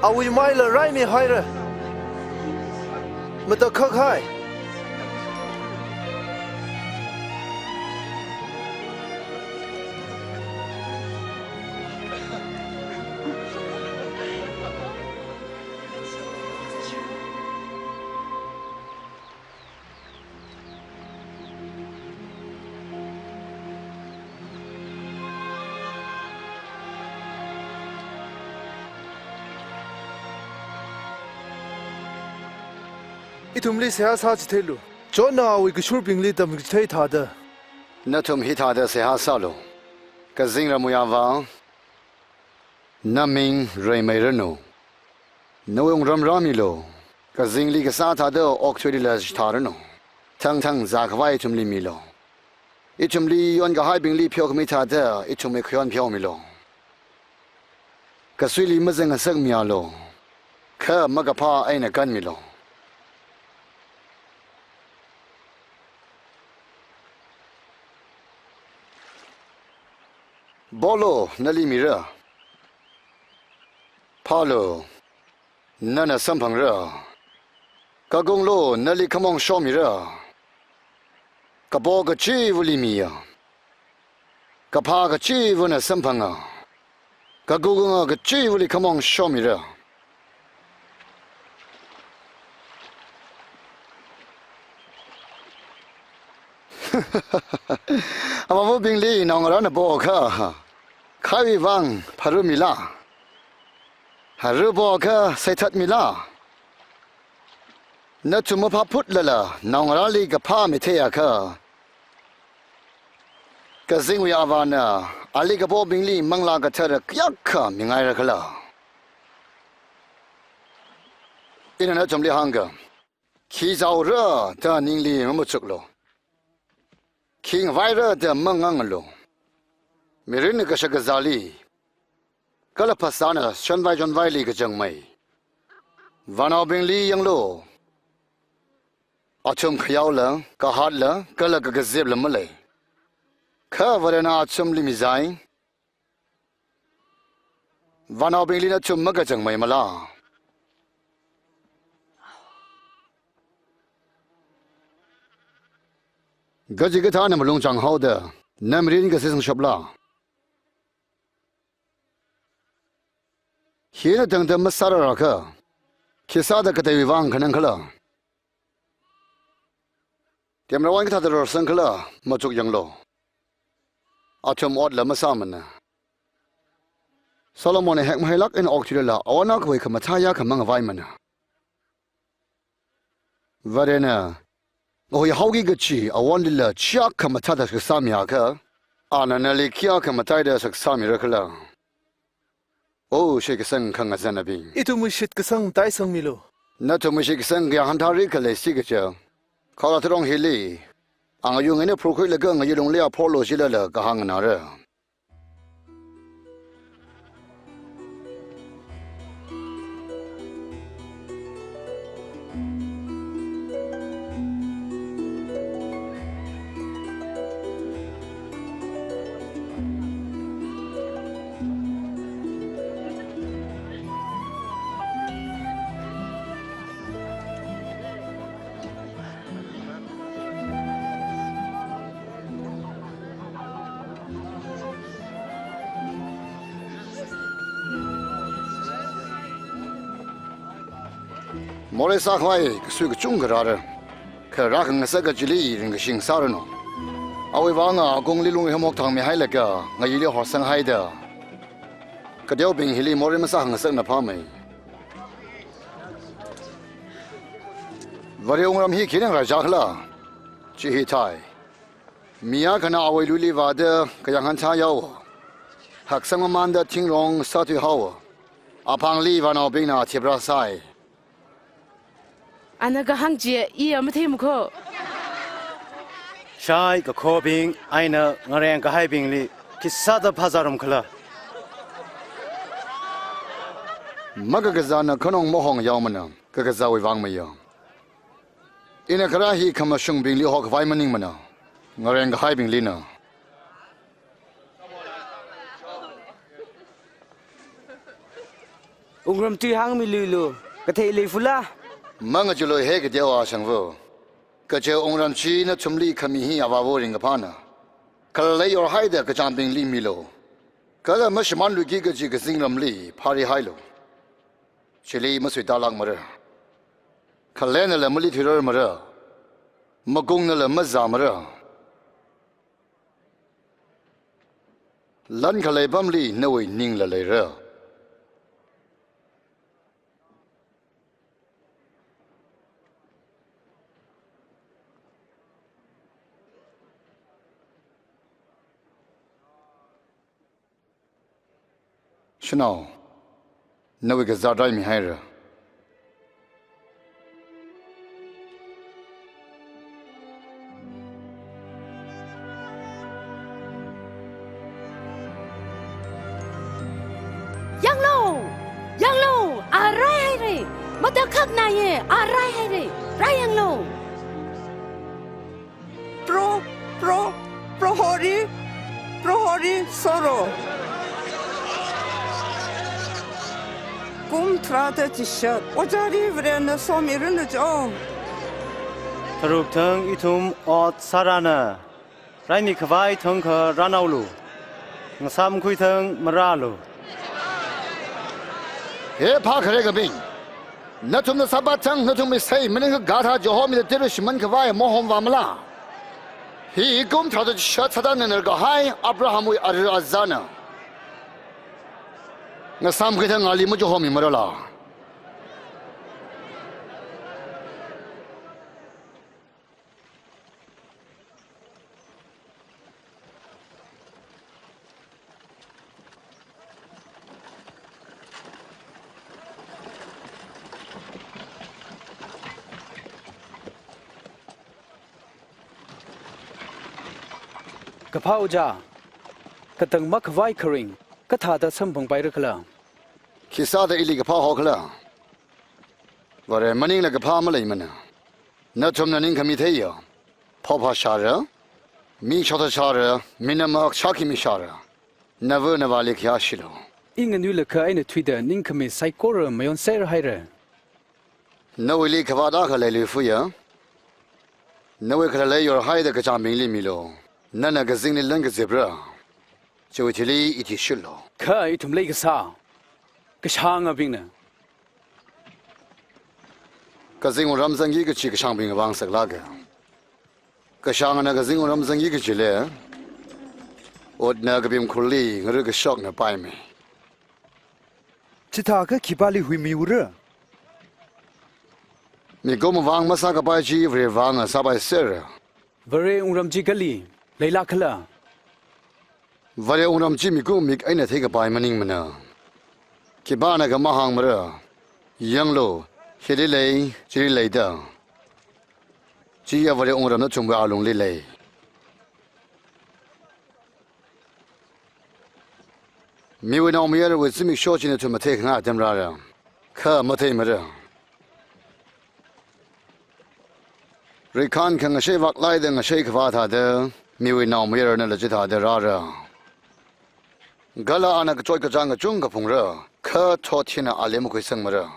Awui maila raimihaira. Matakhak hai. Ithumli seihā sāchitheilu. Johnna awui kashurbingli tamchithei thāda. Nathum hithāda seihā sālu. Kazingramwui Avā, naming reimeiranu. Nawui wungram rāmilu. Kazingli kasā thāda okathuilila chithāranu. Thangthang zākhavai ithumli milu. Ithumli yonkahaibingli pheokhami thāda ithumwui khayon pheomilu. Kasuili mazangngasakmialu. Kha makaphā eina kanmilu. Polu, nali mira. Phālu, nana samphangra. Kakunglu, nali khamong shomira. Kapo kachivali miya. Kaphā kachivana samphanga. Kakunga kachivali khamong shomira. Avāvabingli naongarāna poakha, khaiwui vang pharumila? Haru poakha seithatmila? Nathum maphaphutlala naongarāli kaphā mitheiakha, kazingwui Avāna ali kapobingli Manglā Kathara kayākha mingaira khala? Ina nathumli hāngga, khi zaora da ningli mamachuklu. Khi ngavaira da mangangalu. Mirinna kashakazāli, kala phasāna shonvai chonvaili kachangmei. Vānaobingli yanglu. Athum khayaola, kahātla, kala kakazipla malei. Kha Varena athumli mizai. Vānaobingli nathum makachangmeimala? Kachikathāna malung chānghaoda, na mirin kasesang shapla? Hina tangda masārarakha, khisāda kateiwui vang khanang khala? Temrawui eina kathāda rorsang khala, machuk yanglu. Athum otla masāmana. Solomonna hekmahailāk eina okthuilala, awon akhawui khamathā yākha mangavaimana. Varena, ahui haoki kachi awonlila chiyākha mathāda shaksāmiakha, ana nali kayākha mataida shaksāmira khala? O shitkasang khangazanabing. Ithumwui shitkasang mataisangmilu. Nathumwui shitkasang kayākha hantharikhala si kaja, khaorā tharong hili, angayung eina phurkhuilaga ngayung lungli aphorlu jilala kahāngnganāra. Morei sākhavai kasui kachungkha rāra. Kha rākhangasak kachili ringkashing sāranu. Awui vang akungli lungri hamok thangmihailaga ngayili horsanghaida, kateobing hili morei masākhangasakna phāmei. Vare wungram hi khi eina ngarai chākhala? Chi hi thai. Mi akhana awui luili vāda kayākha hanthayaowa. Haksangmamānda thingrong sāthuihaowa. Aphangli vānaobingna thiprāsai. Ana kahāng chi iya matheimakho. Shai kakhobing eina ngareng kahaibingli khisāda phāzārum khala? Makakazāna khanong mahong yaomana, kakazāwui vang maya. Ina kharā hi khamashungbingli hokhavai maningmana, ngareng kahaibinglina. Wungram tui hāngmiluilu, kathei leifula? Mangacheelui he kateowa shangva. Kaje wungram chi nathumli khami hi avāva ringkaphāna. Khalalei yorhaida kachāngbingli milu. Kala mashimānluiki kaji kazingramli phārihailu. Chili masuitālākmara. Khalenala malithuirarmara. Makungnala mazāmara. Lan khalei apamli nawui ningla leira. Shanao, nawui kazāt raimihaira. Yanglu! Yanglu! A raihaira! Matakhaknāya, a raihaira! Raiyanglu! Pro, pro, prohori, prohori soro. Kum tharāda chishat, ojāli Varena somiranu jo. Tharuk thang ithum ot sārana. Raimikhavai thangkha rānaolu. Ngasāmkhui thang marālu. He phākhare kabing. Nathumna sāpat thang nathumwui sei maningakha gathā johomida tera shimānkhavai mahomvāmala? Hi kum tharāda chishat Satanna narkahai Abrahamwui ara azana. Ngasāmkhui thang ali majohomimarala? Kaphā ojā, katang makhavai kharing, kathāda samphangpaira khala? Khisāda ili kaphā hokhala? Vare maningla kaphā maleimana. Nathumna ningkhami theiya. Phopha shāra, mi shotha shāra, minamak shākhami shāra. Nava navāli khayāshilu. I nganuilakha eina thuida ningkhami saikora mayonserhaira. Nawuili khavāt akha leiluifuya. Nawui khalalei yorhaida kachāngbingli milu. Nana kazingli lan kazipra. Chiwui thili ithishitlu. Kha ithum leikasā kashāngabingna. Kazing wungram zangki kaji kashāngbing vang saklāka. Kashāngna kazing wungram zangki kajili, otna kapim khurli ngara kashokna paimi. Chithākha khipāli huimiura? Mikumo vang masākapai chi Vare vang sāpaisera. Vare wungram chi kali leilākhala? Vare wungram chi mikumo mik eina theikapai maningmana. Khipānakha mahāngmara. Yanglu, hili lei, chili lei da. Chiya Vare wungram nathumwui alungli lei. Miwui Naomayarawui zimiksho chi nathum matheikhangai atam rāra. Kha matheimara. Rikhan khangashei vaklaida ngashei khavā thāda, miwui Naomayaranala chithāda rāra. Kala ana kachot kachāng kachungkha phungra, kha thot hina ali makhuisangmara.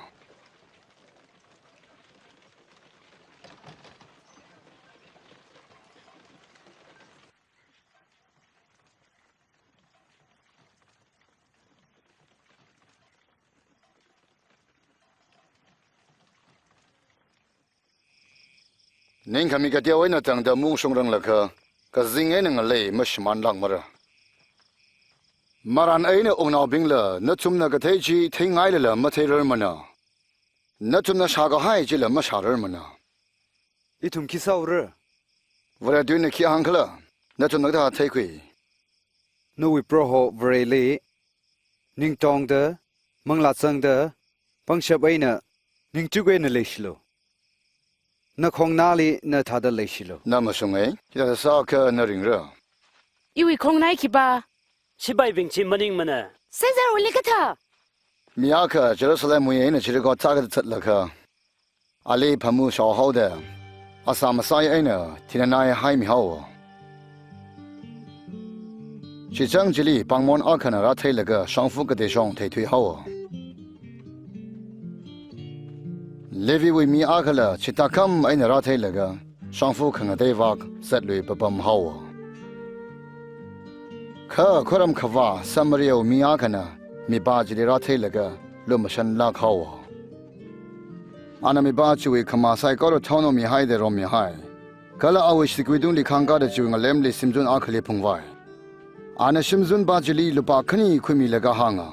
Ningkhami kateowui eina tangda mungshungranglakha, kazing eina ngalei mashimānlākmara. Marān eina wungnaobingla, nathumna kathei chi theingailala matheirarmana. Nathumna shākahai chila mashārarmana. Ithum khi sāura? Vare tuina khi hāngkhala, nathumna kathā theikhui? Nawui Proho Vareli ningtongda, manglā zangda, pangshap eina, ningchuk eina leishilu. Nakhongnāli na thāda leishilu. Na mashunga, hithāda sākha na ringra. Iwui khongnai khipā? Sipaibing chi maningmana. Caesarwuili kathā? Mi akha Jerusalemwui eina Jericho thākazat zatlaga, ali phamu shaohaoda, asā masai eina thinanai haimihaowa. Chi chang chili pāngmon akhana rātheilaga shongfa kateishong theithuihaowa. Leviwui mi akhala chithākham eina rātheilaga shongfa khangatei vak zatlui papamhaowa. Kha kharam khavā Samariawui mi akhana mipā chili rātheilaga lumashanlāk haowa. Ana mipā chiwui khamā saikora thaonaomihaida rommihai. Kala awui shitkuitungli khāngkāda chiwui ngalemli simzun akhali phungvai. Ana simzunpā chili lupā khani khuimilaga hānga,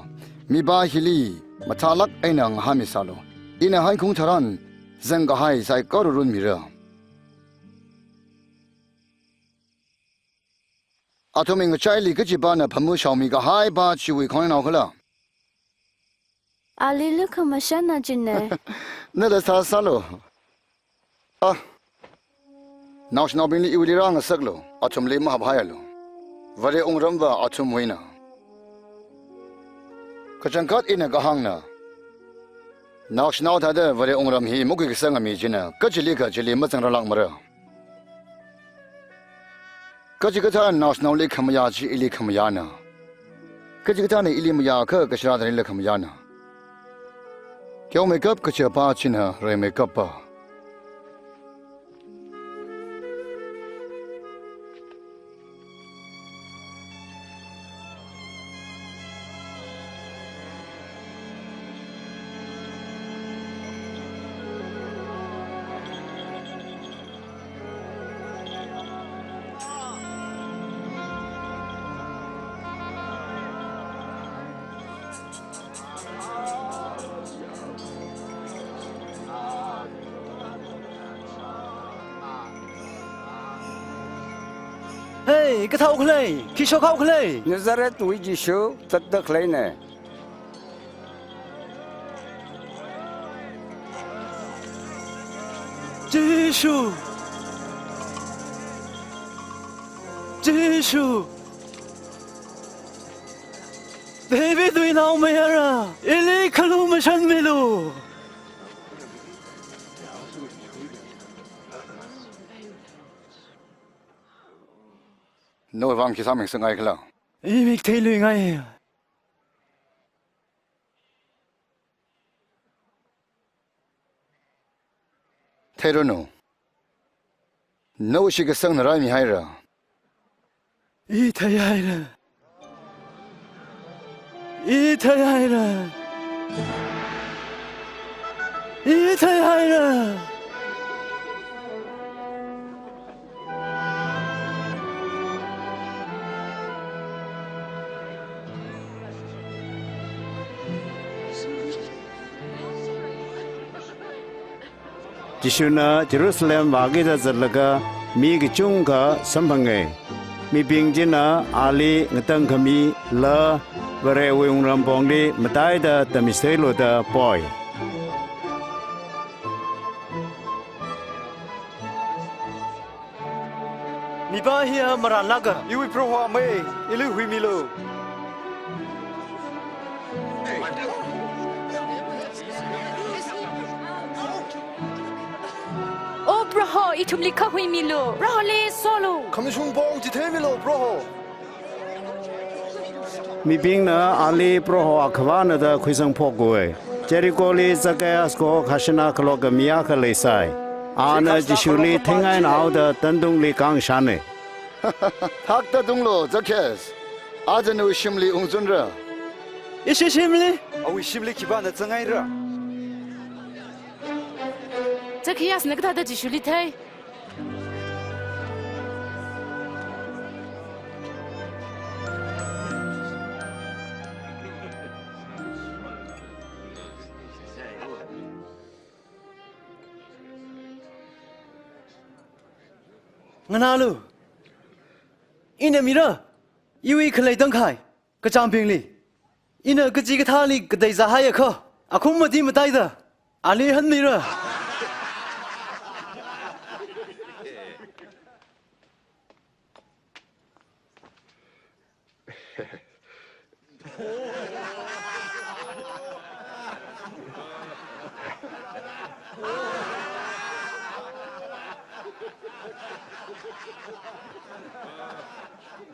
"Mipā hili mathālāk eina ngahānmisālu. Ina hankhung tharan zangkahai saikora runmira." Athumwui ngachaili kachipāna phamu shaomikahai pā chiwui khongnainao khala? Ali lukhamashanna chine. Nala sāsālu. Ah. Naoshinaobingli iwuili rāngasaklu, athumli mahaphaialu. Vare wungramva athumwuina. Kachangkhat ina kahāngna, naoshinao thāda Vare wungram hi makhuikasanga mi china kachilikha chili mazangrālākmara. Kachikathāna naoshinaoli khamayā chi ili khamayāna. Kachikathāna ili mayākha kashirāda ili khamayāna. Teomeikap kachipā china reimeikapa. Hey, kathāo khalei, khi shokhao khalei? Nazarethwui Jishu, zatda khaleina. Jishu! Jishu! Davidwui naomayara, ili khalumashanmilu! Nawui vang khi sāmingasakngai khala? I mik theiluingai. Theiranu. Nawui shitkasangna raimihaira. I theihaira. I theihaira. I theihaira. Jishuna Jerusalem vākida zatlaga mi kachungkha samphanga. Mibing china ali ngatangkhamila Varewui wungram pongli mataida tamiseilu da poi. Mipā hiya marānlāka. Iwui Proho amei, ili huimilu. O Proho, ithumli kha huimilu. Proholi solu. Khamashung pong chitheimilu, Proho. Mibingna ali Proho akhavāna da khuisangphok khavai. Jericholi Zacchaeus kaho khashana khalok mi akha leisai. Ana Jishuli thengaina haoda tandungli kāngshana. Thakta tunglu, Zacchaeus. Aja nawui shimli ungzunra. Ishi shimli? Awui shimli khipāna zangngaira? Zacchaeusna kathāda Jishuli thei? Nganālu. Ina mira, iwui khalei tangkhai, kachāngbingli. Ina kachikathāli katei zāhaiakha, akhum mati mataida, ali hanmira.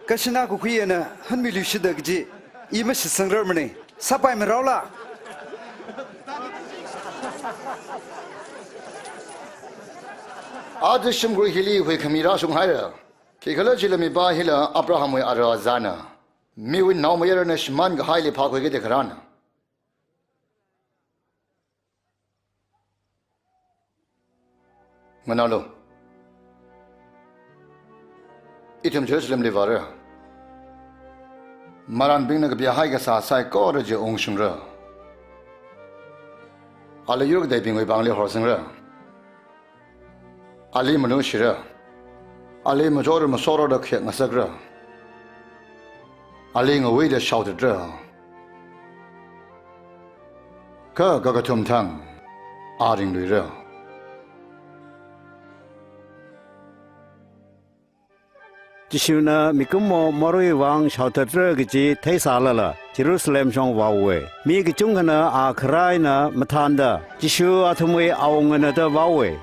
Kashina kakhui eina hanmiluishida kaji, i mashitsangrarmana. Sāpaimiraola. Aja shimkhur hili huikhami rāshunghaira. Khikhalajila mipā hila Abrahamwui ara azana. Miwui naomayarana shimān kahaili phākhuiki da kharāna. Nganālu. Ithum Jerusalemli vāra. Marānbingna kapihaikasā saikora chi ungshungra. Ali yurkateibingwui pāngli horsangra. Ali manushira. Ali machor masora da khayek ngasakra. Ali ngawuida shaothatra. Kha kakathum thang a ringluira. Jishuna mikumo morei vang shaothatra kaji theisālala, Jerusalem shong vāuwa. Mi kachungkhana a kharā eina mathānda, Jishu athumwui awunganada vāuwa.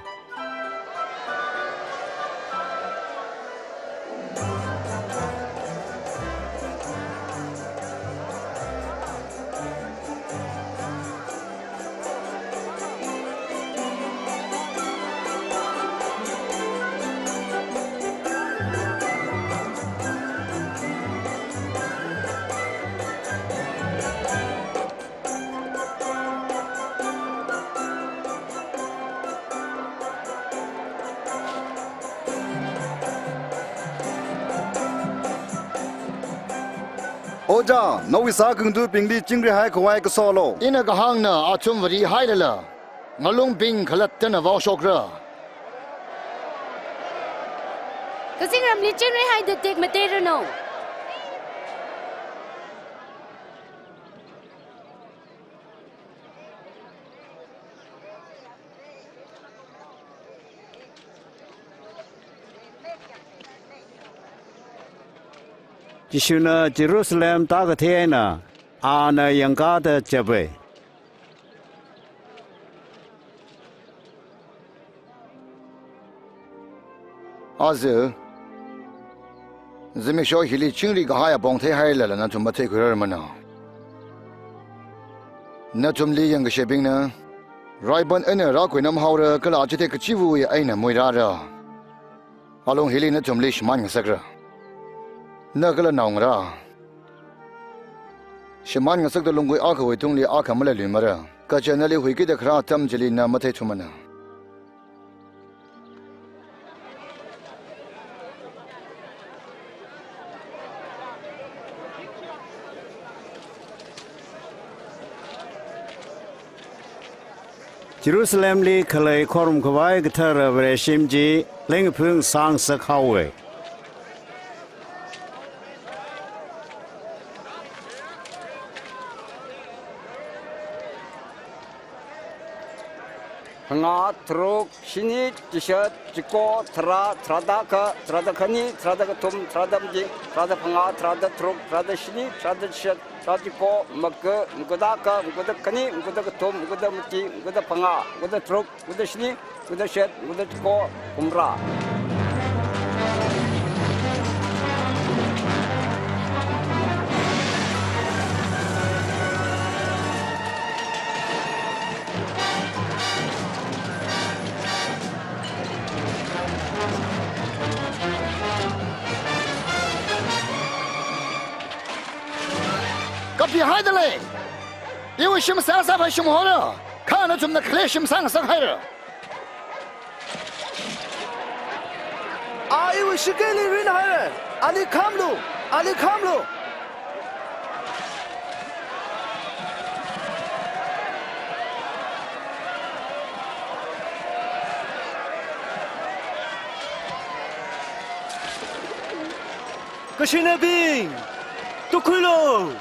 Ojā, nawui sākhangathabingli chingri haikhavai kasolo. Ina kahāngna athum varihailala, ngalungbing khalattana vaoshokra. Kazingramli chingri haida tekmateiranu. Jishuna Jerusalem tākathei eina, ana yangkāda chapa. Aja, zimiksho hili chingri kahai apong theihailala nathum matheikhuirarmana. Nathumli yangkashebingna, raiban eina rākhuinam haora kala chithei kachiva̱wui eina muirāra. Alung hili nathumli shimān ngasakra. Na kala naongarā. Shimān ngasakta lungkui akhawui tungli akha maleiluimara. Kaja nali huikida kharā atam chili na matheithumana. Jerusalemli khalei khorumkhavai kathara Vareshim chi lengphung sāngasak haowa. Phangā, tharuk, shini, chishat, chiko, tharā, tharāda akha, tharāda khani, tharāda kathum, tharāda mati, tharāda phangā, tharāda tharuk, tharāda shini, tharāda chishat, tharāda chiko, maga, maga da akha, maga da khani, maga da kathum, maga da mati, maga da phangā, maga da tharuk, maga da shini, maga da chishat, maga da chiko, kumrā. Kapihaida lei. Iwui shim sāsā phai shim haora. Kha nathumna khalei shim sāngasak haira. A iwui shikeili rinhaira. Ali khamlu, ali khamlu. Kashinabing, tukhuilu!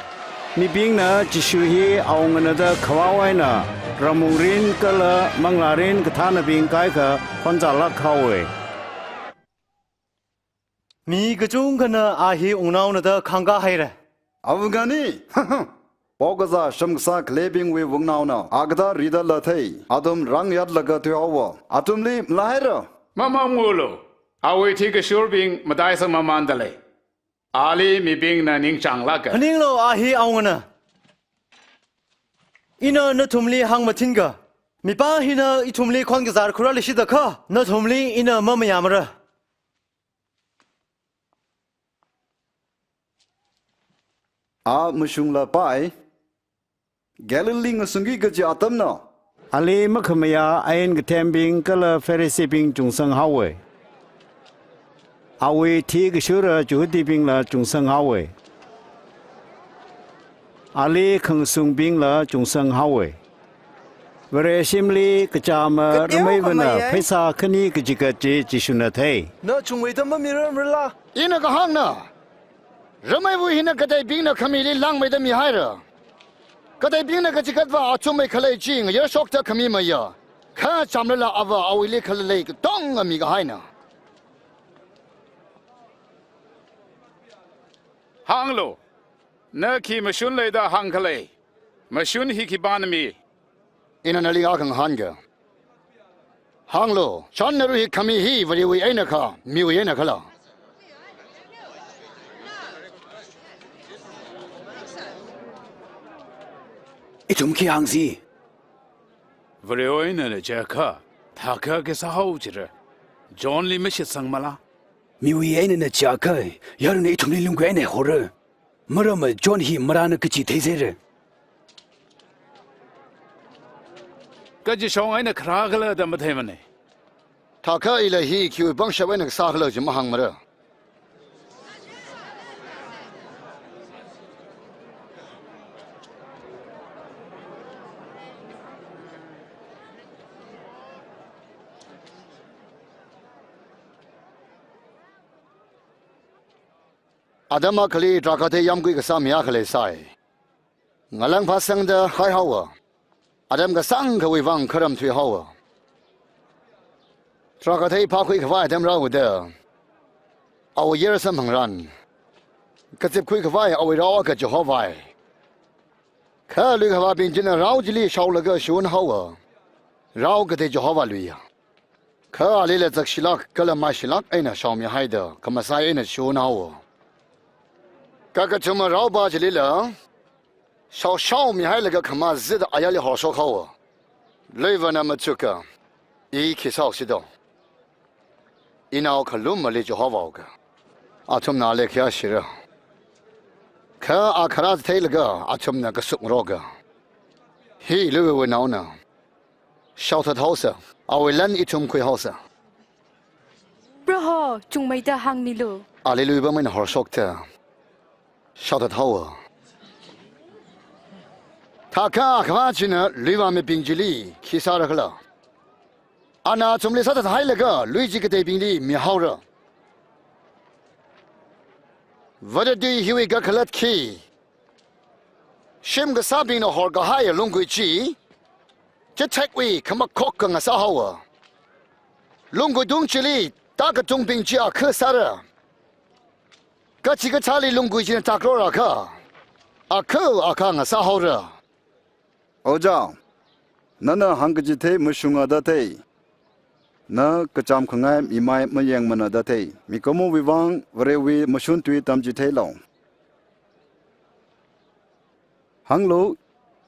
Mibingna Jishu hi awunganada khavao eina, ramungrin kala manglārin kathānabing kaikha khonzālāk haowa. Mi kachungkhana a hi wungnaonada khāngkā haira. Awungani, pao kazā shim kasā khaleibingwui wungnaona, a kathā rida lathei, athum rāngyatlaga thuihaowa, athumli malāhaira. Mamangulu, Awui thikashurbing mataisang mamanda lei. Ali mibingna ningchānglāka. Phaninglu, a hi awungana. Ina nathumli hāngmathinga. Mipā hina ithumli khon kazār khuirālishida kha, nathumli ina mamayāmara. A mashunglapai, Galilee ngasungki kaji atamna. Ali makhamayā ain kathembing kala Phariseebing chungsanghaowa. Awui thikashura Jihudibingla chungsanghaowa. Ali khangasungbingla chungsanghaowa. Vareshimli kachāma kateokha rameiva̱na mayai. Pheisā khani kachigat chi Jishuna thei. Na chungmeida mamiramrala? Ina kahāngna, rameiva̱ hina kateibingna khamili langmeida mihaira. Kateibingna kachigatva achum mai khalei chi ngayarshokta khami maya. Kha chamlala ava awuili khalalei katonga mikahaina. Hānglu, na khi mashun leida hāngkhalei? Mashun hi khipāna mi? Ina nali akha ngahānga. Hānglu, John naru hi khami hi Varewui eina kha, miwui eina khala? Ithum khi hāngsi? Varewui einana jiakha, thākha khisāhao jira. Johnli mashitsangmala? Miwui einana jiakha, yarana ithumli lungkui eina hora. Maramva John hi marāna kachi theiserra. Kachishong eina kharā khala da matheimana. Thākha ila hi khiwui pangshap eina kasā khala chi mahāngmara. Atam akhali drakhāthei yamkui kasā mi akha leisai. Ngalāng phāsangda haihaowa. Atam kasāngkhawui vang kharam thuihaowa. Drakhāthei phākhui khavai atam rāuda, awui yar samphangran, kazipkhui khavai awui rao akha chihovai. Kha luikhavābing china rao chili shaolaga shunhaowa. Rao katei chihovā luiya. Kha alila zakshilāk kala maishilāk eina shaomihaida khamasai eina shunhaowa. Kakathuma raopā chilila shaoshaomihailaga khamazida ayarli horshokhaowa. Luivana machuka, i khi sāhaosi do? Inao khalum mali chihovāoga. Athumna ali khi ashira. Kha a kharā theilaga athumna kasuk ngaroka. Hi luivawui naona. Shaothathaosa, awui lan ithum khuihaosa. Proho, chungmeida hāngmilu. Ali luivamei eina horshokta. Shaothathaowa. Thākha khavā china luivāmibing chili khi sāra khala? Ana athumli sāthathailaga lui chi kateibingli mihaora. Vata tui hiwui kakhalat khi, shim kasābingna horkahai lungkui chi, chithekwui khamakhok akha ngasāhaowa. Lungkui tung chili tākatungbing chi akha sāra. Kachikathāli lungkui china tākror akha, akha akha ngasāhaora. Ojā, nana hāngkachithei mashunga da thei. Na kachām khangai mimai mayangmana da thei. Mikumowui vang Varewui mashun tui tamchitheilu. Hānglu,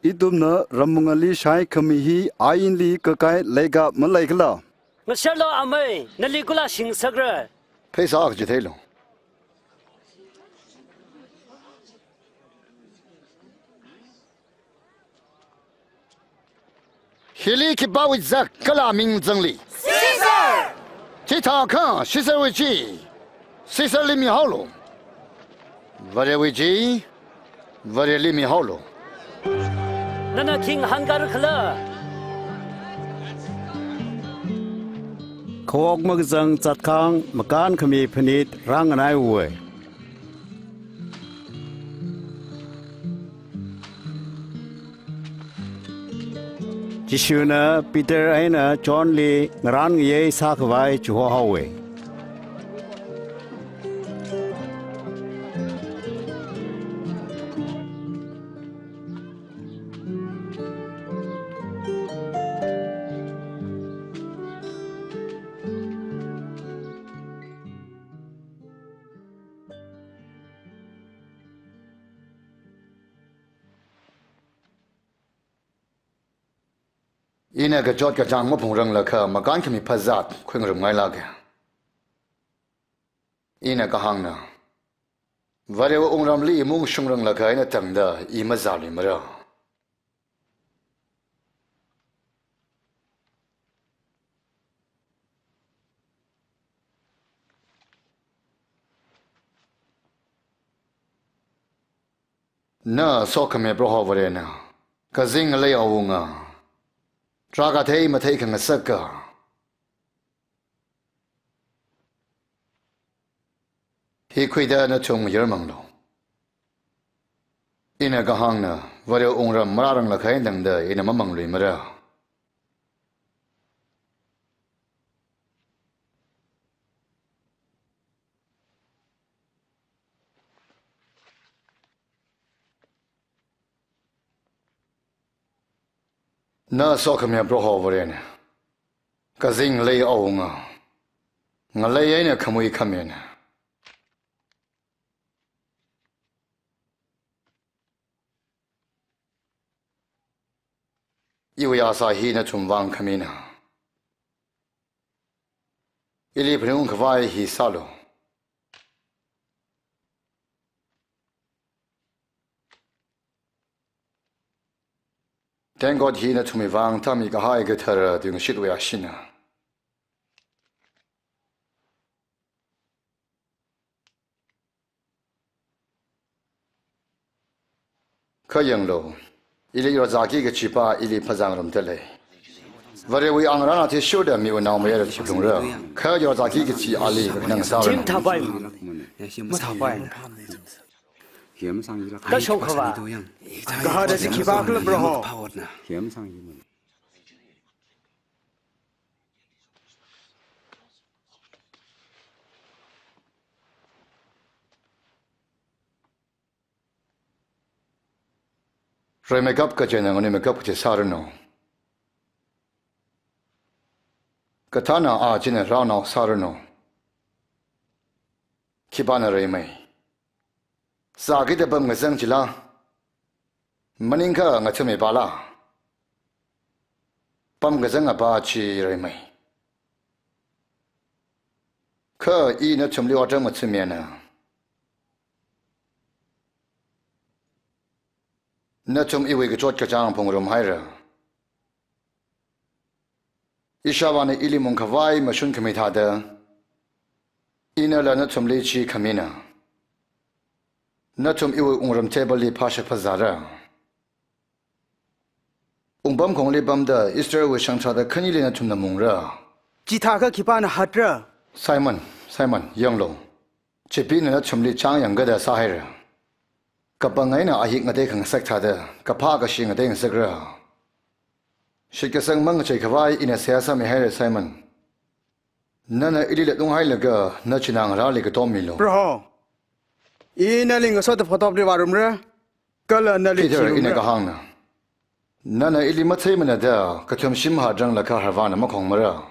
ithumna rammungali shaikhami hi ainli kakai leika maleikhala? Ngasharlu amei, nali kula shingasakra. Pheisā kachitheilu. Hili khipāwui zak kala ming zangli? Caesar! Chithākha Caesarwui chi Caesarli mihaolu. Varewui chi Vareli mihaolu. Nana khi ngahānkara khala? Khawok makazang zatkhang makānkhami phanit rānganaiuwa. Jishuna Peter eina Johnli ngarān ngayei sākhavai chihohaowa. Ina kachot kachāng maphungranglakha makānkhami phazat khuingarum ngailāka. Ina kahāngna, Varewui wungramli i maungshungranglakha eina tangda i mazāluimara. Na sokhami Proho Varena, kazing ngalei awunga, tarākha thei mathei khangasaka, hi khuida nathum ngayurmanglu. Ina kahāngna, Varewui wungram marāranglakha eina tangda ina mamangluimara. Na sokhami Proho Varena, kazing ngalei awunga, ngalei eina khamui khamina, iwui asā hi nathum vang khamina. Ili phaningungkhui khavai hi sālu. Tengkot hi nathumwui vang thami kahai kathara tungshitwui ashina. Kha yanglu, ili yorzāki kachipa ili phazāngarumda lei. Varewui angarān athishurda miwui naomayara thiphalungra. Kha yorzāki kachi ali khanang sāranu. Chim thapai. Mathapai. Kashok khava. Kahada si khipākhala Proho. Reimeikap kachina nganuimeikap kachi sāranu. Kathāna a china rānao sāranu. Khipāna reimei? Sākida pamkazang chila, maningakha ngathummi pala? Pamkazang apa chi reimei? Kha i nathumli otram ngathummiana. Nathum iwui kachot kachāng phungrumhaira. Ishāvāna ili mungkhavai mashun khami thāda, inala nathumli chi khamina. Nathum iwui wungram table li phāshap phazāra. Wungpamkhongli pamda Israelwui shangtharāda khanili nathumna mungra. Chithākha khipāna hatra? Simon, Simon, yanglu. Chipina nathumli chāng yangkada sāhaira. Kapang eina ahik ngatei khangasak thāda, kaphā kashi ngatei ngasakra. Shitkasang mangachei khavai ina seihā sāmihaira Simon. Nana ili latnunghailaga, nachinā ngarāli katommilu. Proho, i nali ngasoda photopli vārumra, kala nali Peter, ina thirumra. Kahāngna. Nana ili matheimana da, kathum shim hatranglakha Haravāna makhongmara.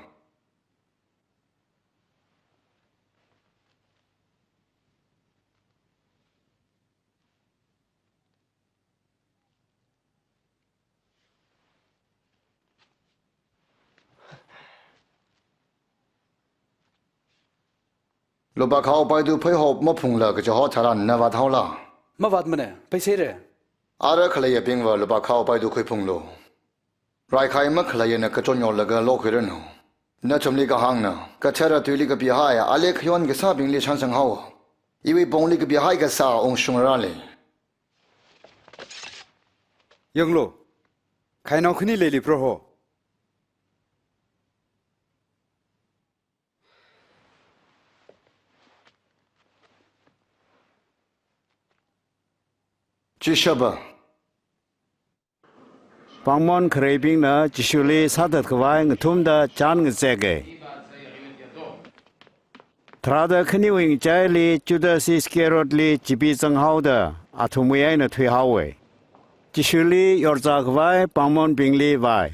Lupā khao paidu pheihop maphungla kachiho tharan na vāthaola? Mavātmana, pheiseira. Ara khaleiyabingva lupā khao paidu khuiphunglu. Raikhai makhaleiyana kachon yorlaga lokhuiranu. Nathumli kahāngna, kathara tuili kapihai ali khayon kasābingli shānsang haowa. Iwui pongli kapihai kasā ungshungrali. Yanglu, khainao khani leili Proho. Chishaba. Pāngmon khareibingna Jishuli sāthat khavai ngathumda chān ngazeka. Tharāda khaniwui ngachaili Judas Iscariotli chipi zanghaoda athumwui eina thuihaowa. Jishuli yorzā khavai pāngmonbingli vāi.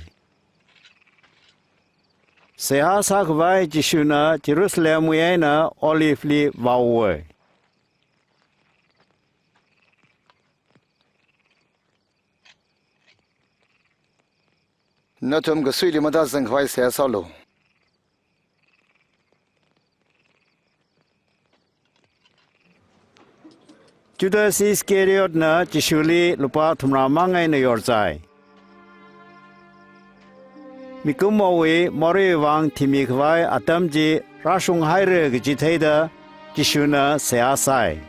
Seihā sākhavai Jishuna Jerusalemwui eina Oliveli vāuwa. Nathum kasuili matazang khavai seihā sālu. Judas Iscariotna Jishuli lupā thumrā mang eina yorzai. Mikumowui moreiwui vang thimi khavai atam chi rāshung haira kaji theida Jishuna seihā sāi.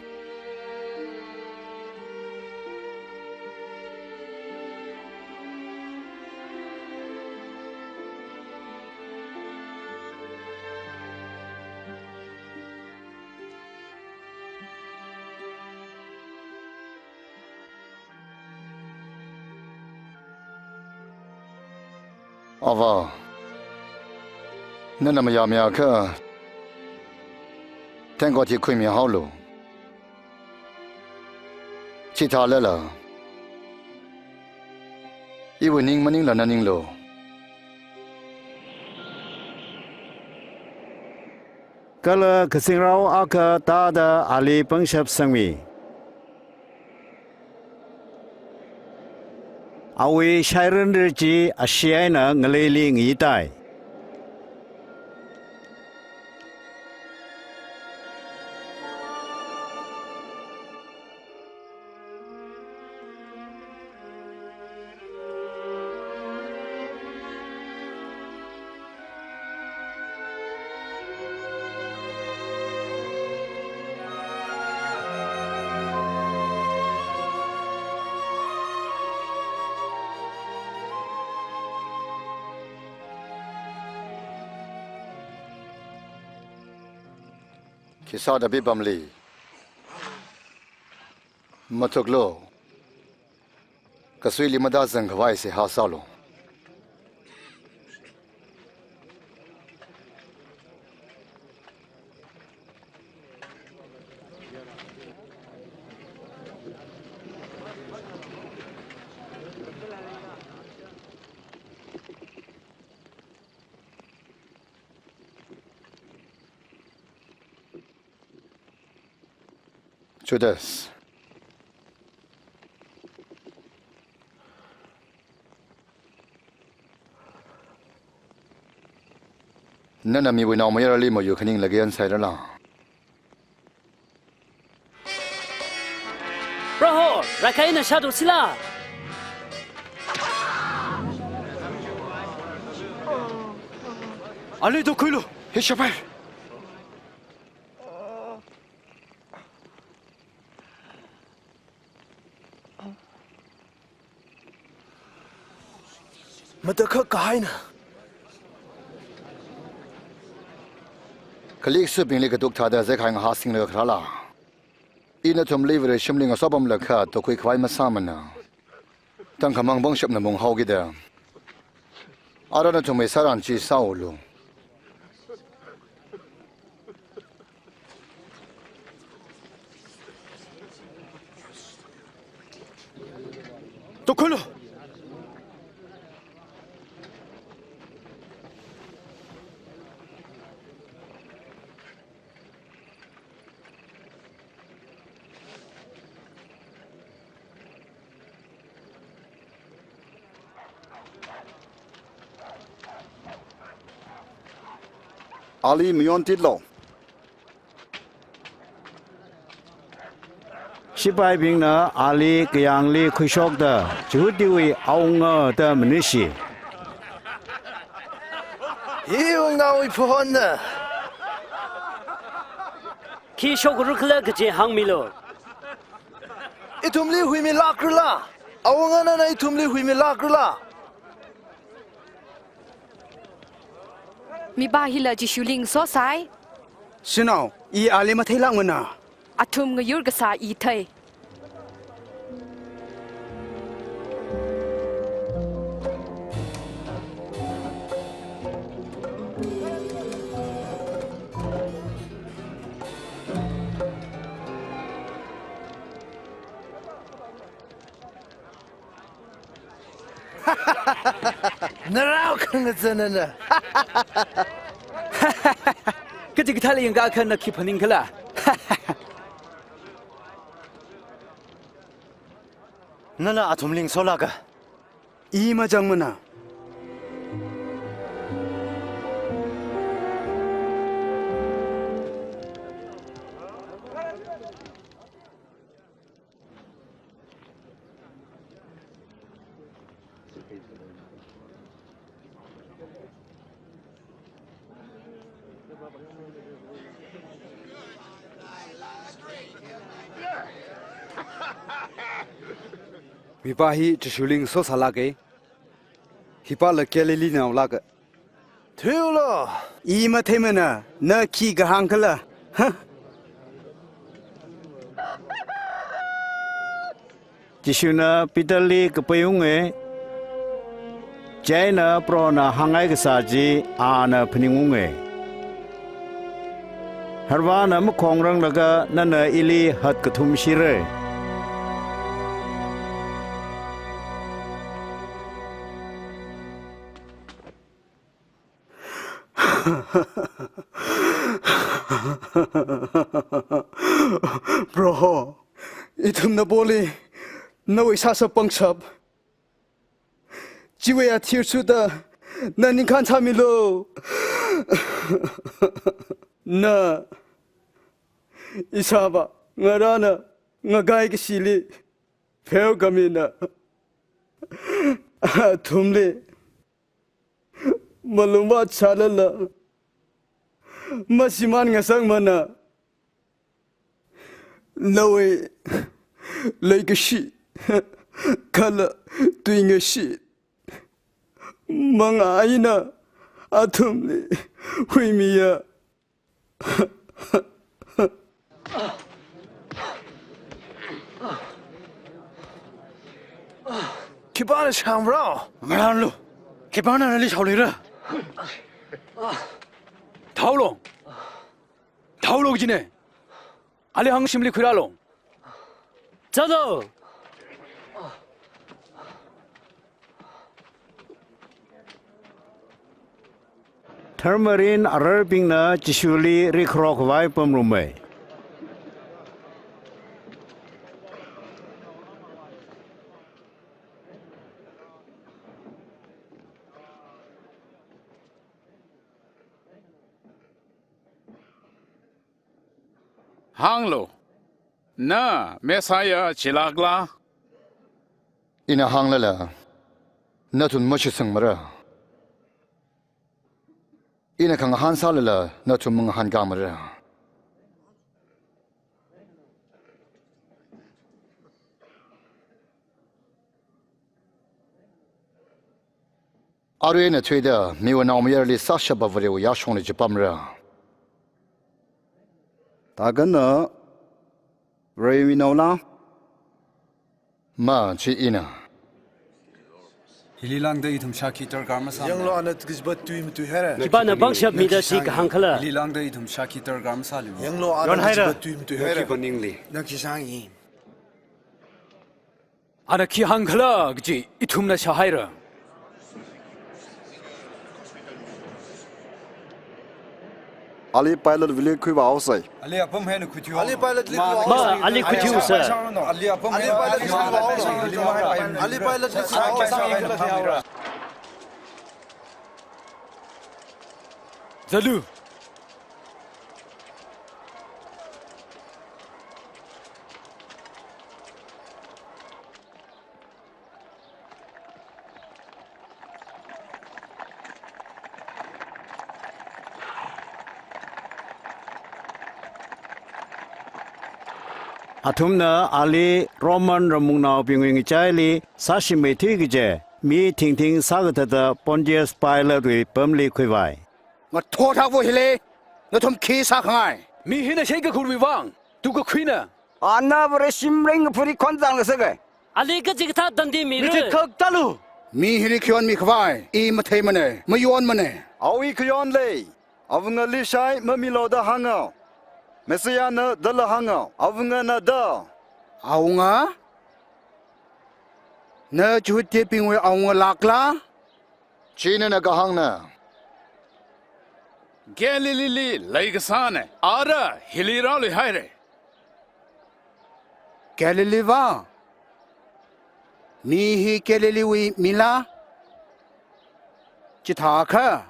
Avā, nana mayāmi akha tengkot hi khuimi haolu. Chithālala iwui ning maningla naninglu. Kala kazingrao akha tāda ali pangshap sangmi. Awui shairanra chi ashee eina ngaleili ngayitai. Khisāda pipamli mathuklu. Kasuili matazang khavai seihā sālu. Judas, nana miwui naomayarali mayur khaninglaga yan sairala? Proho, rākhaina shādo sila. Ali tokhuilu. He shapai. Matakhak kahaina. Kalik subingli katuk thāda zekhai ngahā singlaga kharāla. Ina nathumli Vareshimli ngasopamlakha tokhui khavai masāmana. Tangkhamang pangshapna munghaokida. Ara nathumwui sāran chi sāulu. Tokhuilu. Ali mayon titlo. Shipaibingna ali kayāngli khuishokda Jihudiwui awunga da manishi. Hi wungnaowui phahonna. Khi shokra khala kaje hāngmilu. Ithumli huimilākrala? Awunga nana ithumli huimilākrala? Mipā hila Jishuli ngasosai. Shanao, i ali matheilākmana. Athum ngayur kasā i thei. Narao khangazanana. Kaji kathāli yangkakha na khi phaning khala? Nana athumli ngasolāka? I majangmana. Mipā hi Jishuli ngasosālāka. Hipāla Galileenaolāka. Thuilu. I matheimana, na khi kahāng khala. Ha? Jishuna Peterli kapaiunga. Chieina Prohona hāngngaikasā chi ana phaningunga. Harvāna makhongranglaga nana ili hatkathumshira. Proho, ithumna poli nawui sāshap pangshap chiwui athishurda na ningkhān sāmilu. Na ishāvā ngarāna ngakai kashili pheokhami na athumli malungvāt sālala mashimān ngasakmana. Nawui leikashi kala tuingashit mangā eina athumli huimiya. Khipāna shāngarao? Ngarānlu. Khipāna nali shaolira? Thaolu. Thaolu kajina. Ali hāngshimli khuirālu. Zatlu. Dharmarin ararbingna Jishuli rikharokhavai pamrumma. Hānglu, na Messiah chilākla? Ina hānglala nathum mashitsangmara. Ina khangahān sālala nathum mangahānkāmara. Arui ina thuida miwui naomayarali sāshapa Varewui yāshongli chipamra. Thākha na Varewui naola? Ma, chi ina. Hili lāngda ithum shākhi darkar masāmana. Yanglu, ana kajipa tui matuihaira. Khipāna pangshap mida chi kahāng khala? Hili lāngda ithum shākhi darkar masālu. Yanglu, ana kajipa tui matuihaira. Na khi sāngi? Ana khi hāng khala kaji ithumna shāhaira. Ali Pilatewuili khuivāhaosa. Ali apam eina khuithuihaolu. Ali Pilateli khuivāhaosa. Ma, ali khuithuihaosa. Ali apam eina, Ali Pilateli khuivāhaosa. Ali Pilateli khuivāhaosa. Zatlu. Athumna ali Roman ramungnaobingwui ngachaili sāshimmeithui kaje, mi thingthing sākathata Pontius Pilatewui pamli khuivai. Ngathor thakvo hili, nathum khi sākhangai? Mi hina sheikakhurwui vang tukakhuina. Ana Vareshim ringphuri khonzang ngasaka. Ali kachikathā tandi mira. Mithit khak tālu. Mi hili khayon mikhavai i matheimana, mayonmana. Awui khayon lei. Awungali shai mamilu da hānga. Messiahna dala hānga. Awungana da. Awunga? Na Jihudibingwui awungalākla? Chi nana kahāngna. Galileeli leikasāna, ara hili rāluihaira. Galileeva? Mi hi Galileewui mila? Chithākha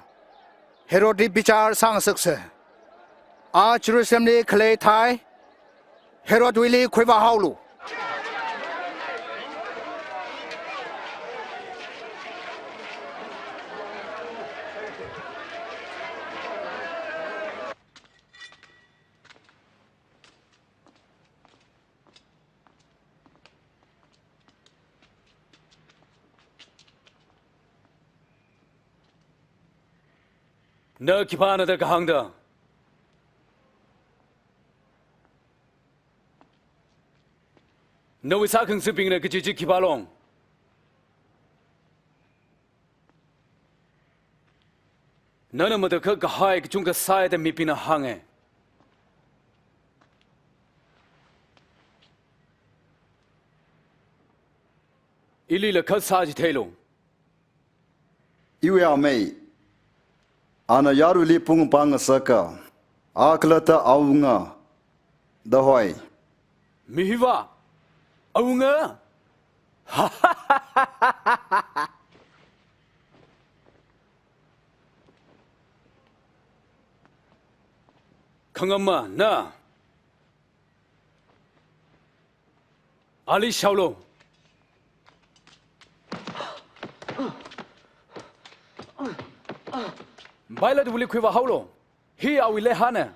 Herodli bichar sāngasaksa. A Jerusalemli khalei thai Herodwuili khuivāhaolu. Na khipāna da kahāngda. Nawui sākhangathabingna kaji chi khipā long? Nana matakhak kahai kachungkha sāi da mibingna hānge. Ilila kha sāchitheilu. Iwui amei, ana yaruili pung pāngasaka, a khalatta awunga da hoi. Mi hiva, awunga? Khangamana. Ali shaolu. Bailatwuili khuivāhaolu. Hi awui leihana.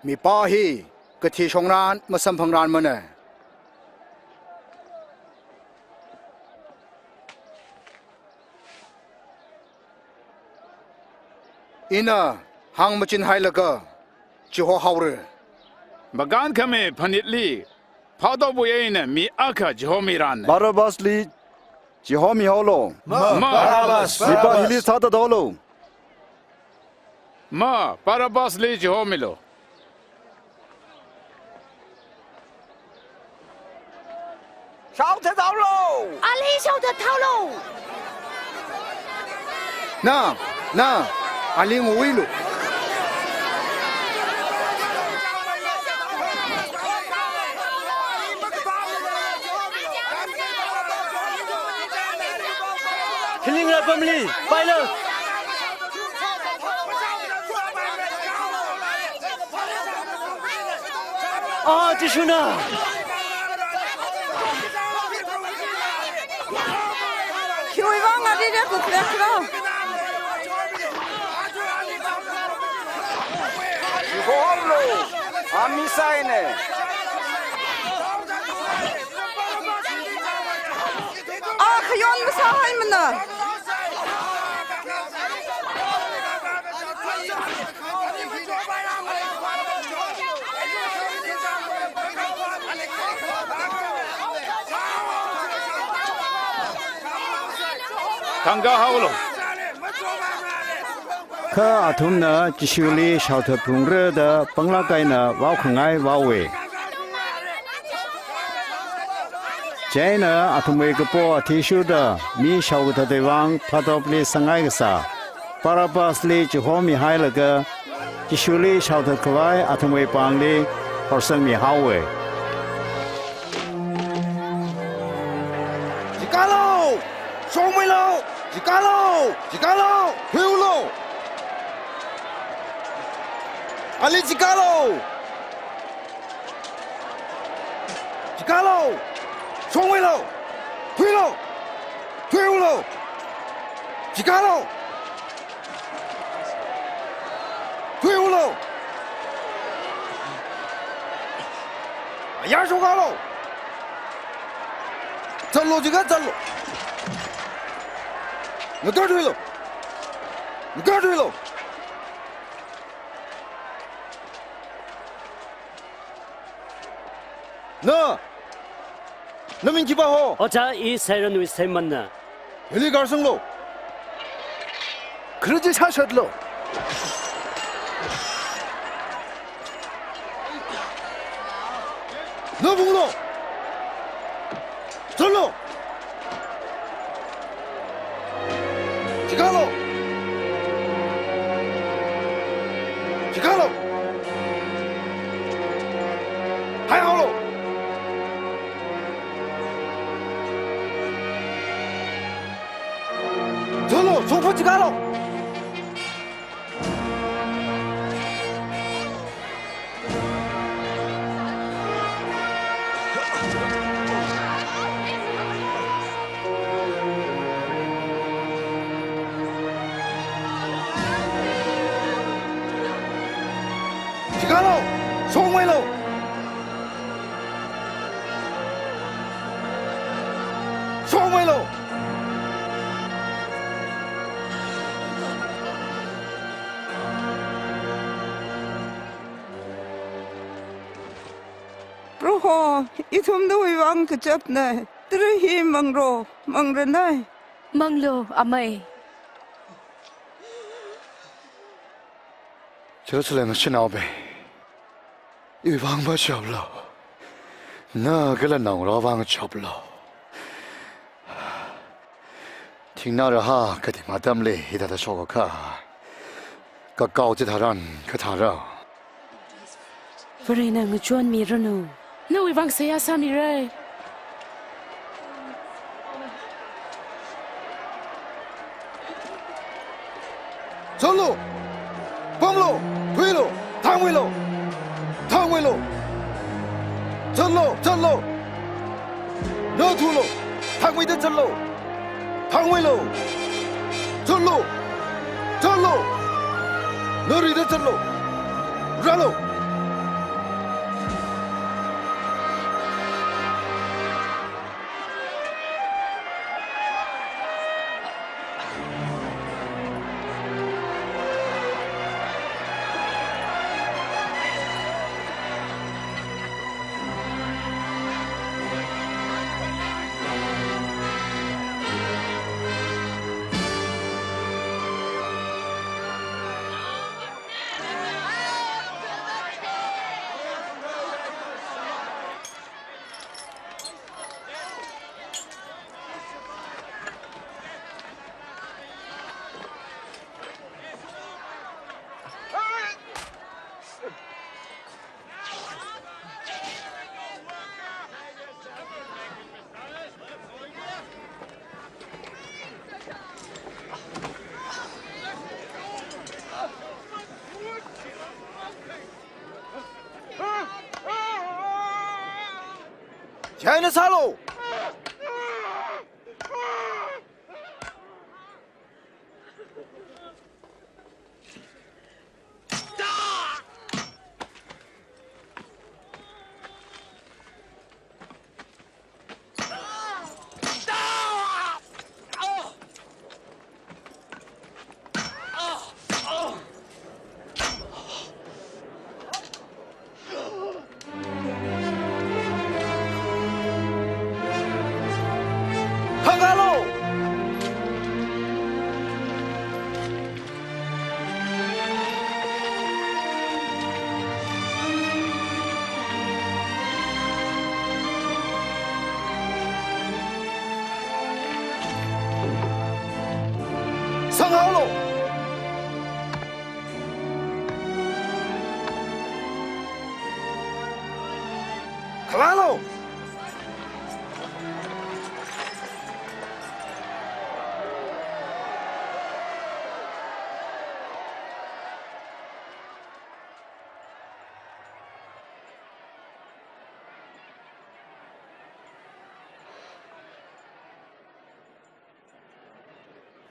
Mipā hi kathi shongran masamphangranmana. Ina hāngmachinhailaga chihohaora. Makankhami phanitli phatopwui eina mi akha chihomiranna. Barabbasli chihomihaolu. Ma, ma, Barabbas, mipā Barabbas. Hili sāthathaolu. Ma, Barabbasli chihomilu. Shaothathaolu! Ali shaothathaolu! Na, na, ali nguilu. Hiling ra pamli, pailo. Ah, Jishuna. Khiwui vang arida kukleklo. Chihohaolu, a mi sāina. A khayon masāhaimana. Khangahao lo. Kha athumna Jishuli shaothat phungra da panglāk eina vaokhangai vaowe. Chieina athumwui kapo athishurda mi shaokathatwui vang phatopli sangngai kasā Barabbasli chihomihailaga, Jishuli shaothat khavai athumwui pāngli horsangmihaowe. Chikālu! Shongmeilo! Chikālu! Chikālu! Thuiulo! Ali chikālu! Chikālu! Shongmeilo! Thuilo! Thuiulo! Chikālu! Thuiulo! Ayar shokālu! Zatlo, chikā zatlo! Ngakarthuilo! Ngakarthuilo! Na! Naming khipā ho? Ojā, i Sairanwui Saimanna. Hili karsanglo. Khararchi sāshatlo. Na phunglo. Zatlo. Chikālu. Chikālu! Haihaolu! Chotlu, shongfa chikālu! Chikālu! Shongmeilu! Shongmeilu! Proho, ithum nawui vang kachapna, tara hi mangro, mangranai. Manglu, amei. Jerusalem shanaobing, iwui vang va chaplu. Na kala naongarā vang chaplu. Thingnā rahā kating atamli hithāda shokakha, kakao chitharan kathara. Varena ngachonmiranu. Nawui vang seihā sāmirai. Chotlu! Pamlu! Thuilu! Thangmeilu! Thangmeilu! Chotlu! Chotlu! Nathulu! Thangmeida chotlu! Thangmeilu! Chotlu! Chotlu! Narida chotlu! Rālu! Chieina sālu! Thangkālu! Sanghaolu! Khalālu!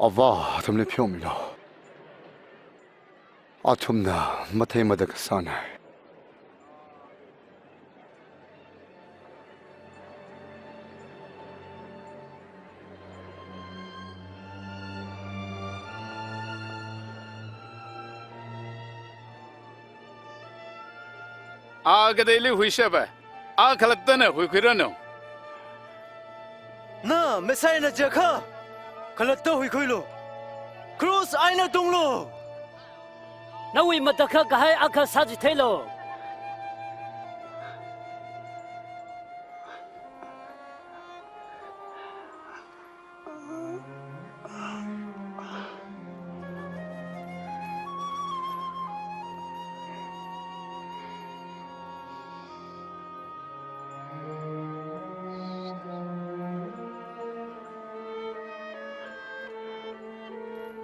Avā athumli pheomilu. Athumna matheimada kasāna. A kateili huishapa, a khalattana huikhuiranu. Na Messiahna jiakha, khalatta huikhuilu. Cross eina tunglu. Nawui matakhak kahai akha sāchitheilu.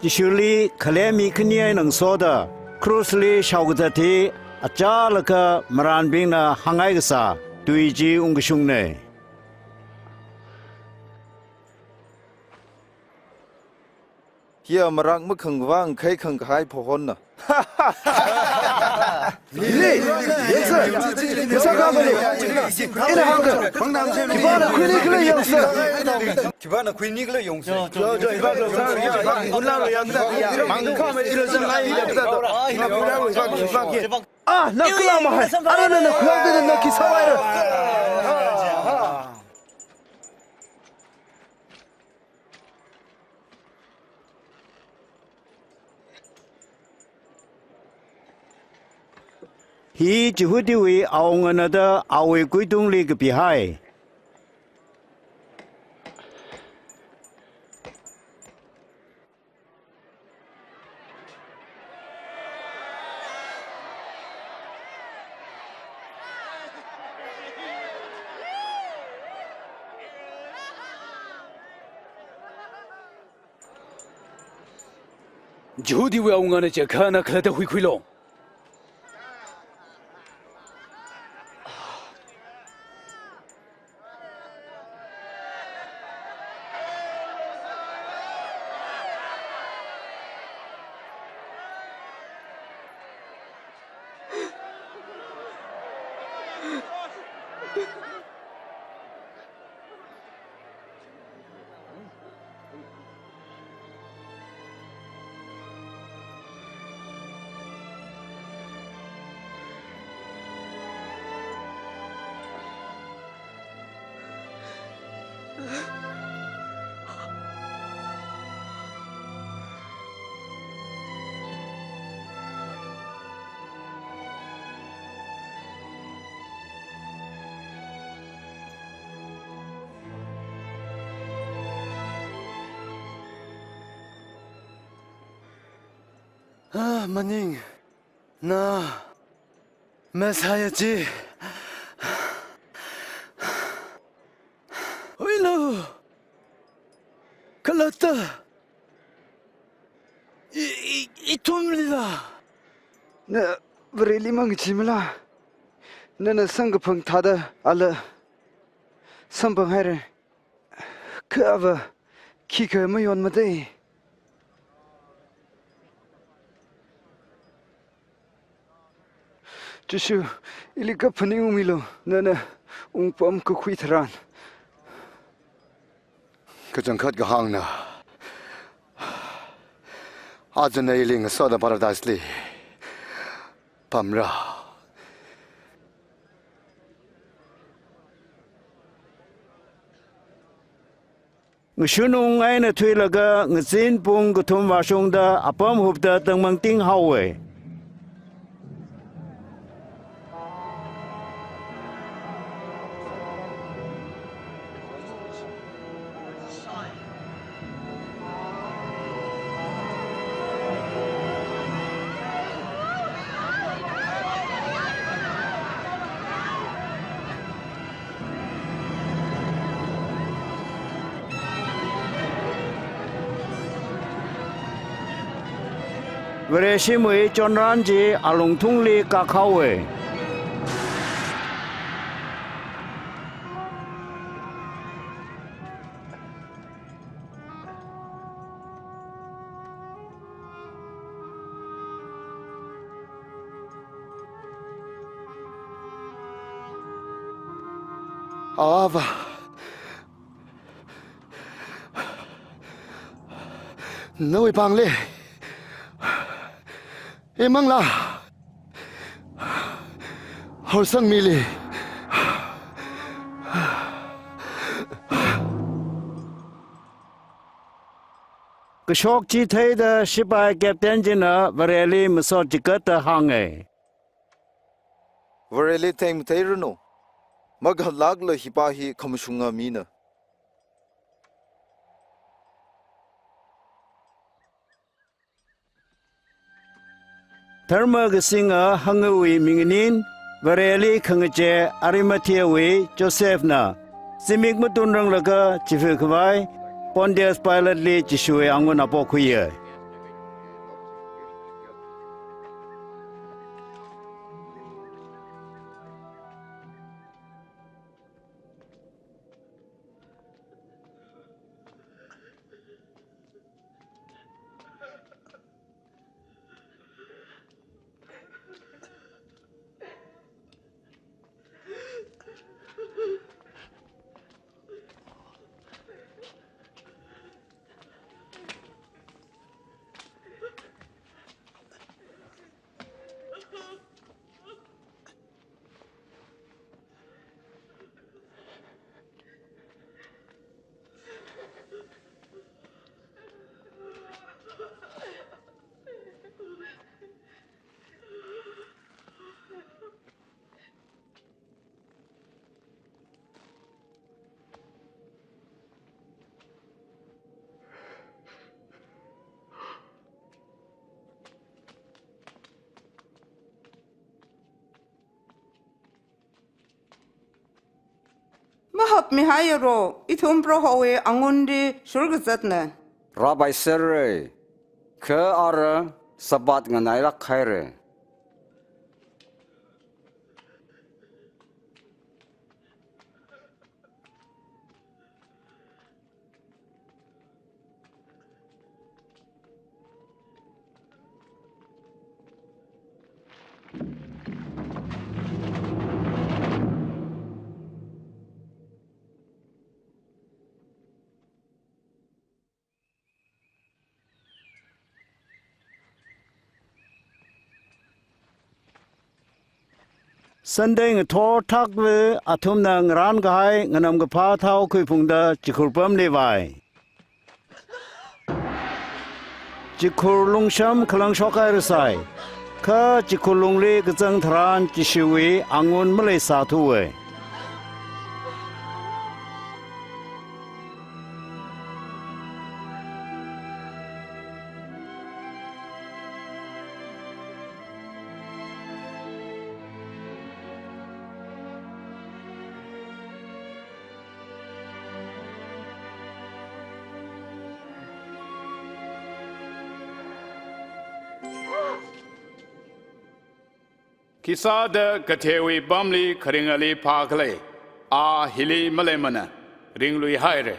Jishuli khalei mi khani eina ngasoda, krushli shaokazat hi achālakha marānbingna hāngngaikasā tui chi ungkashungna. Hiya marak makhangvang khaikhang kahai phohonna. Mili, yangsa, masa khamali. Ina hāngda. Khipāna khuini khala yangsa. Khipāna khuini khala yangsa. Ah, na kala mahai. Ara nana khuihaoda na khi sāhaira. Hi Jihudiwui awungana da awui kuitungli kapihai. Jihudiwui awungana jiakha na khalatta huikhuilu. Ah, maning, na Messiah chi. Huilu. Khalatta. I, i, ithumlila. Na Vareli mangachimala. Nana samkaphang thāda ala samphanghaira. Kha ava khikha mayonmatei. Jishu, ili kaphaning ungmilu, nana ungpam kakhui tharan. Kachangkhat kahāngna. Aja na ili ngasoda Paradise li pamra. Ngashunung eina thuilaga ngazin pung kathum vāshungda apam hupda tangmangting haowa. Vareshimwui chonran chi alungthungli kakhaowa. Ava, nawui pāngli imanglā horsangmili. Kashok chi theida shipai captain china Vareli masot chigatda hānga. Vareli theimatheiranu. Makhalākla hipa hi khamashunga mina. Dharma kasinga hangawui mingin, Vareli khangachei Arimatheawui Josephna, zimik matunranglaga chifa khavai Pontius Pilateli Jishuwui angun apok khuiya. Hapmihaiyaro, ithum Prohowui angunli shurkazatna. Rāpaisera, kha ara Sabbath nganailāk haira. Sunday ngathor thakva athumna ngarānkahai nganamkaphā thao khuiphungda chikhur pamli vai. Chikhur lungsham khalangshok hairasai, kha chikhur lungli kazang tharan Jishuwui angun maleisāthuwa. Khisāda katheiwui pamli kharinga ali phākhala, a hili maleimana, ringluihaira.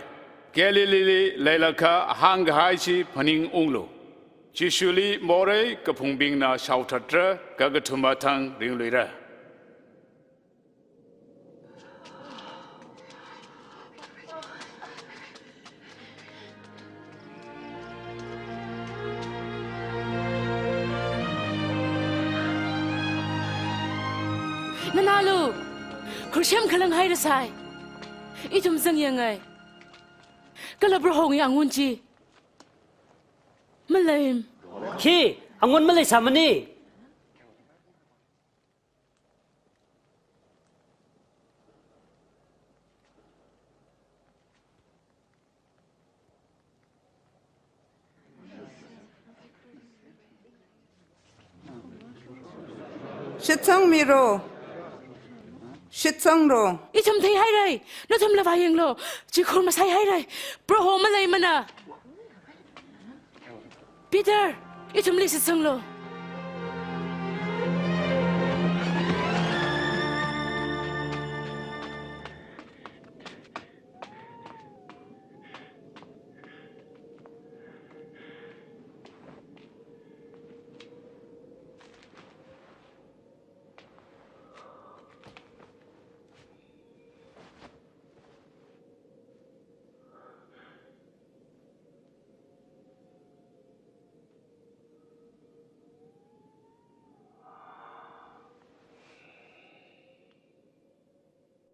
Galileeli leilakha hāngkahai chi phaningunglu. Jishuli morei kaphungbingna shaothatra, kha kathuma thang ringluira. Nganālu, khurshem khalang hairasai. Ithum zangyāngai. Kala Prohowui angun chi maleim. Khi angun maleisāmana. Shitsangmiro. Shitsangro. Ithum theihairai. Nathumla vāyanglu. Chikhur masāihairai. Proho maleimana. Peter, ithumli shitsanglu.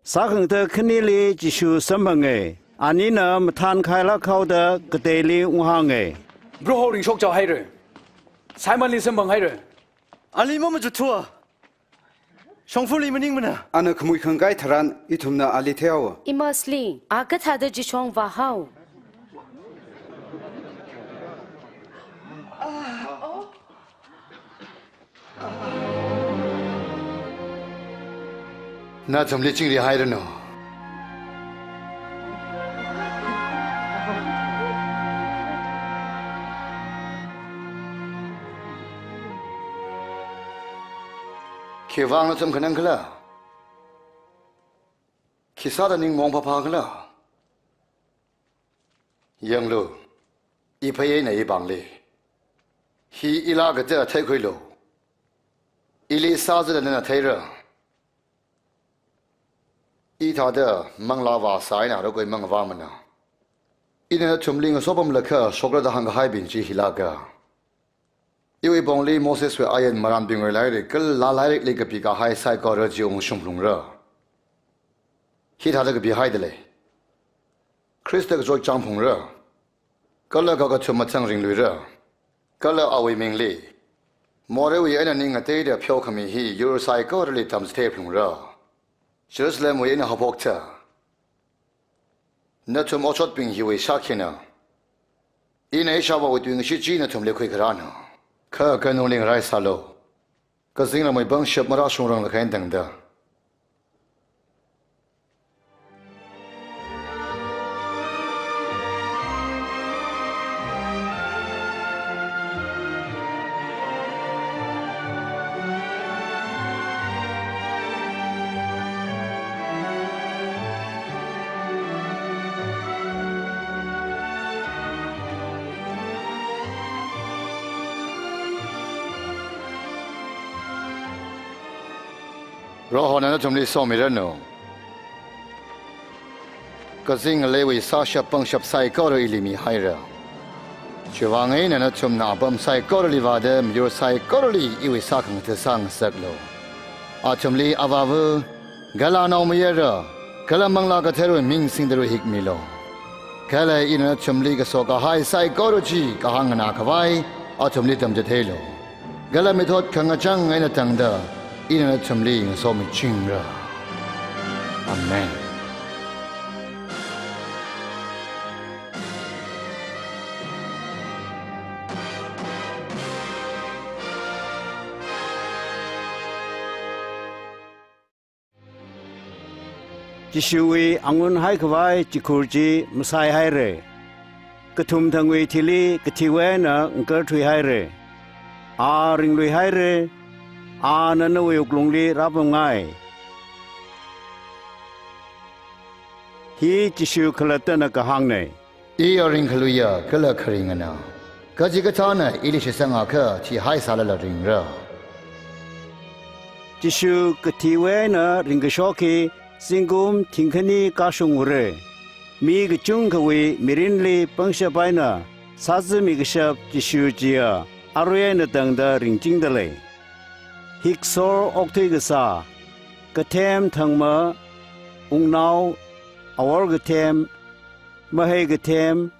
Sākhangatha khanili Jishu samphanga. Anina mathānkhailāk haoda kateili unghānga. Proho ringshokchao haira. Simonli samphang haira. Ali mamachut thua. Shongfali maningmana. Ana khamui khangai tharan ithumna ali theihaowa. Emmausli, a kathāda chichong vāhao. Nathumli chingri hairanu. Khivang nathum khanang khala? Khisāda ning mongphaphā khala? Yanglu, i phei eina i pāngli. Hi ilāka da theikhuilu. Ili sāzada nana theira. Hithāda manglā vāsā eina rākui mangavāmana. Ina nathumli ngasopamlakha shokra da hāngkahaibing chi hilāka. Iwui pongli Moseswui ain, marānbingwui lairik, kala lairikli kapikahai saikora chi ungshungphalungra. Hithāda kapihaidalei. Khrista kachot chāngphungra. Kala kakathuma thang ringluira. Kala awui mingli moreiwui eina ning ngateida pheokhami hi yur saikorali tamchitheiphalungra. Jerusalemwui eina haophokta. Nathum otshotbing hiwui shākhina. Ina Ishāvāwui tuingashit chi nathumli khuikharāna. Kha kanungli ngaraisālu. Kazingramwui pangshap marāshungranglakha eina tangda. Prohona nathumli somiranu. Kazing ngaleiwui sāshap pangshap saikora ili mihaira. Chiwuivang eina nathumna apam saikorali vāda miyur saikorali iwui sākhangatha sāngasaklu. Athumli Avāva, kala Naomayara, kala Manglā Katharawui ming singda ruihikmilu. Kala ina nathumli kaso kahai saikora chi kahāng nganākhavai athumli tamchitheilu. Kala mithot khangachang eina tangda ina nathumli ngasomichingra. Amen. Jishuwui angun haikhavai chikhur chi masaihaira. Kathumthangwui thili kathiwui eina ngakarthuihaira. A ringluihaira. Ana nawui wuklungli rāpamngai. Hi Jishu khalattana kahāngna. Iya ringkhaluiya kala kharingana. Kachikathāna ili shitsangakha thihaisālala ringra. Jishu kathiwui eina ringkashok hi zingkum thingkhani kashungura. Mi kachungkhawui mirinli pangshap eina sāzāmi kashap Jishu chiya arui eina tangda ringchingda lei. Hiksor okthui kasā, kathem thangma, wungnao, awor kathem, mahai kathem,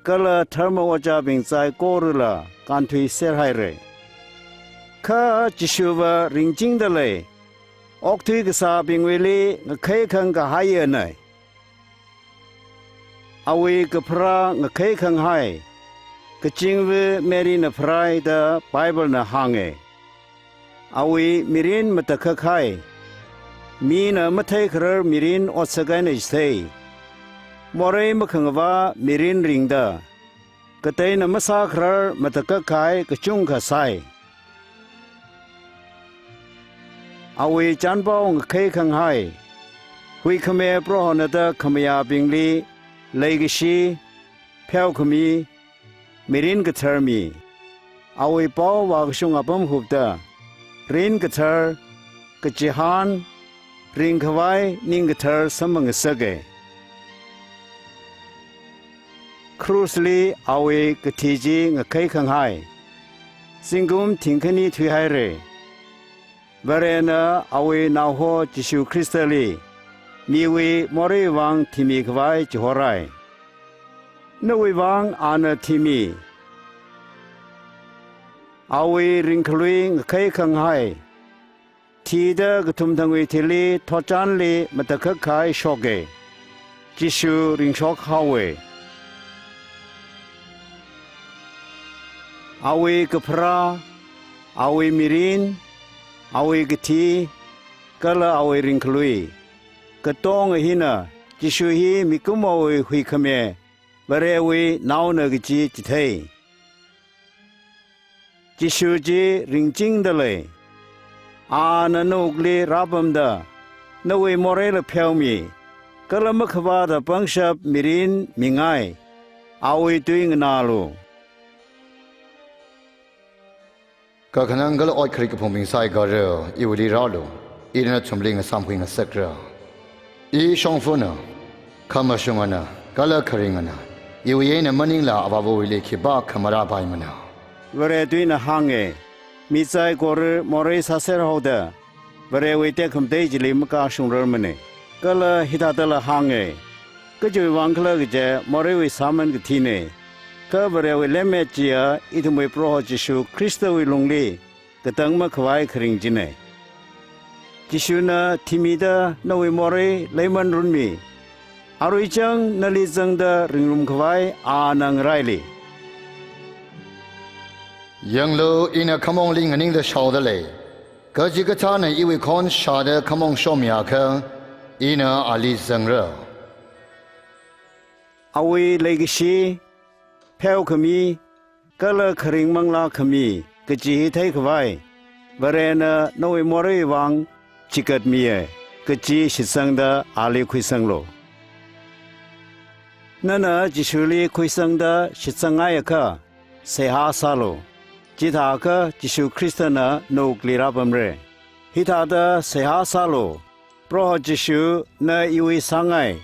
kala dharma ojābing saikorala kānthuiserhaira. Kha Jishuva ringchingda lei, okthui kasābingwuili ngakheikhang kahaiyana. Awui kapharā ngakheikhang hai, kazingva Maryna pharai da Biblena hānga. Awui mirin matakhak hai, mina matheikharar mirin otsak eina chithei. Morei makhangavā mirin ringda, kateina masākharar matakhak kahai kachungkha sai. Awui chānpao ngakheikhang hai, huikhame Prohona da khamayābingli leikashi, pheokhami, mirin kathar mi. Awui pao vākashung apam hupta, rin kathar, kachihān, ringkhavai ning kathar samphangasaka. Krushli awui kathi chi ngakheikhang hai, zingkum thingkhani thuihaira. Varena awui naoho Jishu Khristali miwui moreiwui vang thimikhavai chihorai. Nawui vang ana thimi. Awui ringkhalui ngakheikhang hai, thida kathumthangwui thili thotchanli matakhak kahai shoka. Jishu ringshok haowa. Awui kapharā, awui mirin, awui kathi, kala awui ringkhalui katonga hina Jishu hi mikumowui huikhame, Varewui naona kaji chithei. Jishu chi ringchingda lei. Ana nawukli rāpamda, nawui moreila pheomi, kala makhavāta pangshap mirin mingai, awui tui nganālu. Kakhanang kala ot kharik kaphungbing saikora, iwuili rālu, ina nathumli ngasāmkhui ngasakra. I shongfana, khamashungana, kala kharingana, iwui eina maningla Avāvawuili khipākha marāpaimana. Vare tuina hānga, mi saikora morei sāser haoda, Varewui tekhamatei chili makashungrarmana. Kala hithādala hānga, kachiwui vang khala kaje moreiwui sāman kathina. Kha Varewui lemmet chiya ithumwui Proho Jishu Khristawui lungli katang makhavai kharing china. Jishuna thimida nawui morei leimanrummi. Arui chang nali zangda ringrumkhavai ana ngaraili. Yanglu, ina khamongli nganingda shaoda lei. Kachikathāna iwui khon shāda khamong shomiakha, ina ali zangra. Awui leikashi, pheokhami, kala kharing manglā khami kaji hi theikhavai, Varena nawui moreiwui vang chikatmiya kaji shitsangda ali khuisanglu. Nana Jishuli khuisangda shitsangngaiakha, seihā sālu. Chithākha Jishu Khristana nawukli rāpamra. Hithāda seihā sālu, Proho Jishu na iwui sāngai,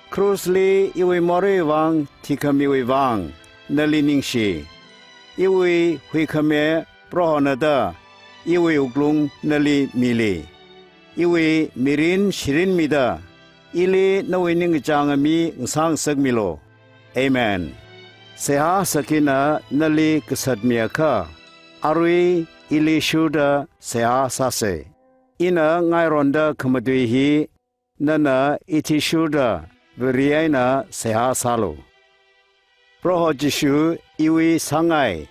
krushli iwui moreiwui vang thikhamiwui vang nali ningshi. Iwui huikhame Prohona da iwui wuklung nali mili. Iwui mirin shirin mida, ili nawui ningkachānga mi ngasāngasakmilu. Amen. Seihā sākhina nali kasatmiakha, arui ili shurda seihā sāsa. Ina ngaironda khamatui hi, nana ithishurda Vare eina seihā sālu. Proho Jishu iwui sāngai,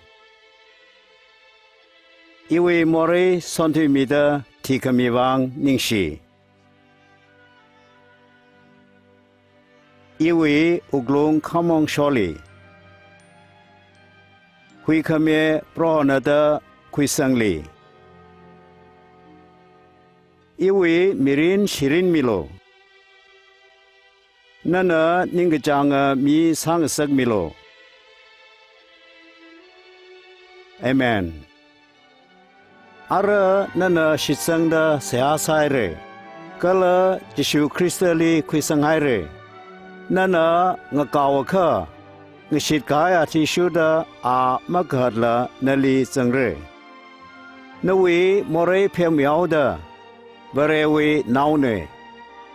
iwui morei sonthuimida thikhami vang ningshi. Iwui wuklung khamong sholi. Huikhame Prohona da khuisangli. Iwui mirin shirinmilu. Nana ningkachānga mi sāngasakmilu. Amen. Ara nana shitsangda seihā sāhaira, kala Jishu Khristali khuisanghaira. Nana ngakaoakha, ngashit kahai athishurda a makahatla nali zangra. Nawui morei phemyaoda, Varewui naona,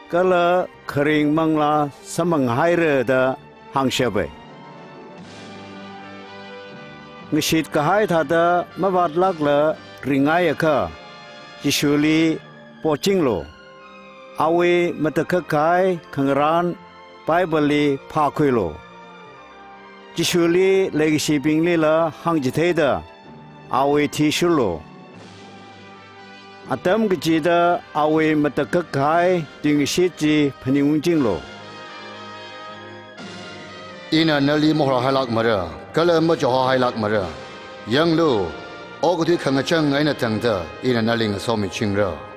kala kharing manglā samphanghaira da hāngshapa. Ngashit kahai thāda mavātlākla ringhaiakha, Jishuli pochinglu. Awui matakhak kahai khangarān Bibleli phākhuilu. Jishuli leikashibinglila hāngchitheida, awui thishurlu. Atam kachida awui matakhak kahai tuingashit chi phaningungchinglu. Ina nali mahorhailākmara, kala machao hailākmara. Yanglu, okathui khangachang eina tangda ina nali ngasomichingra.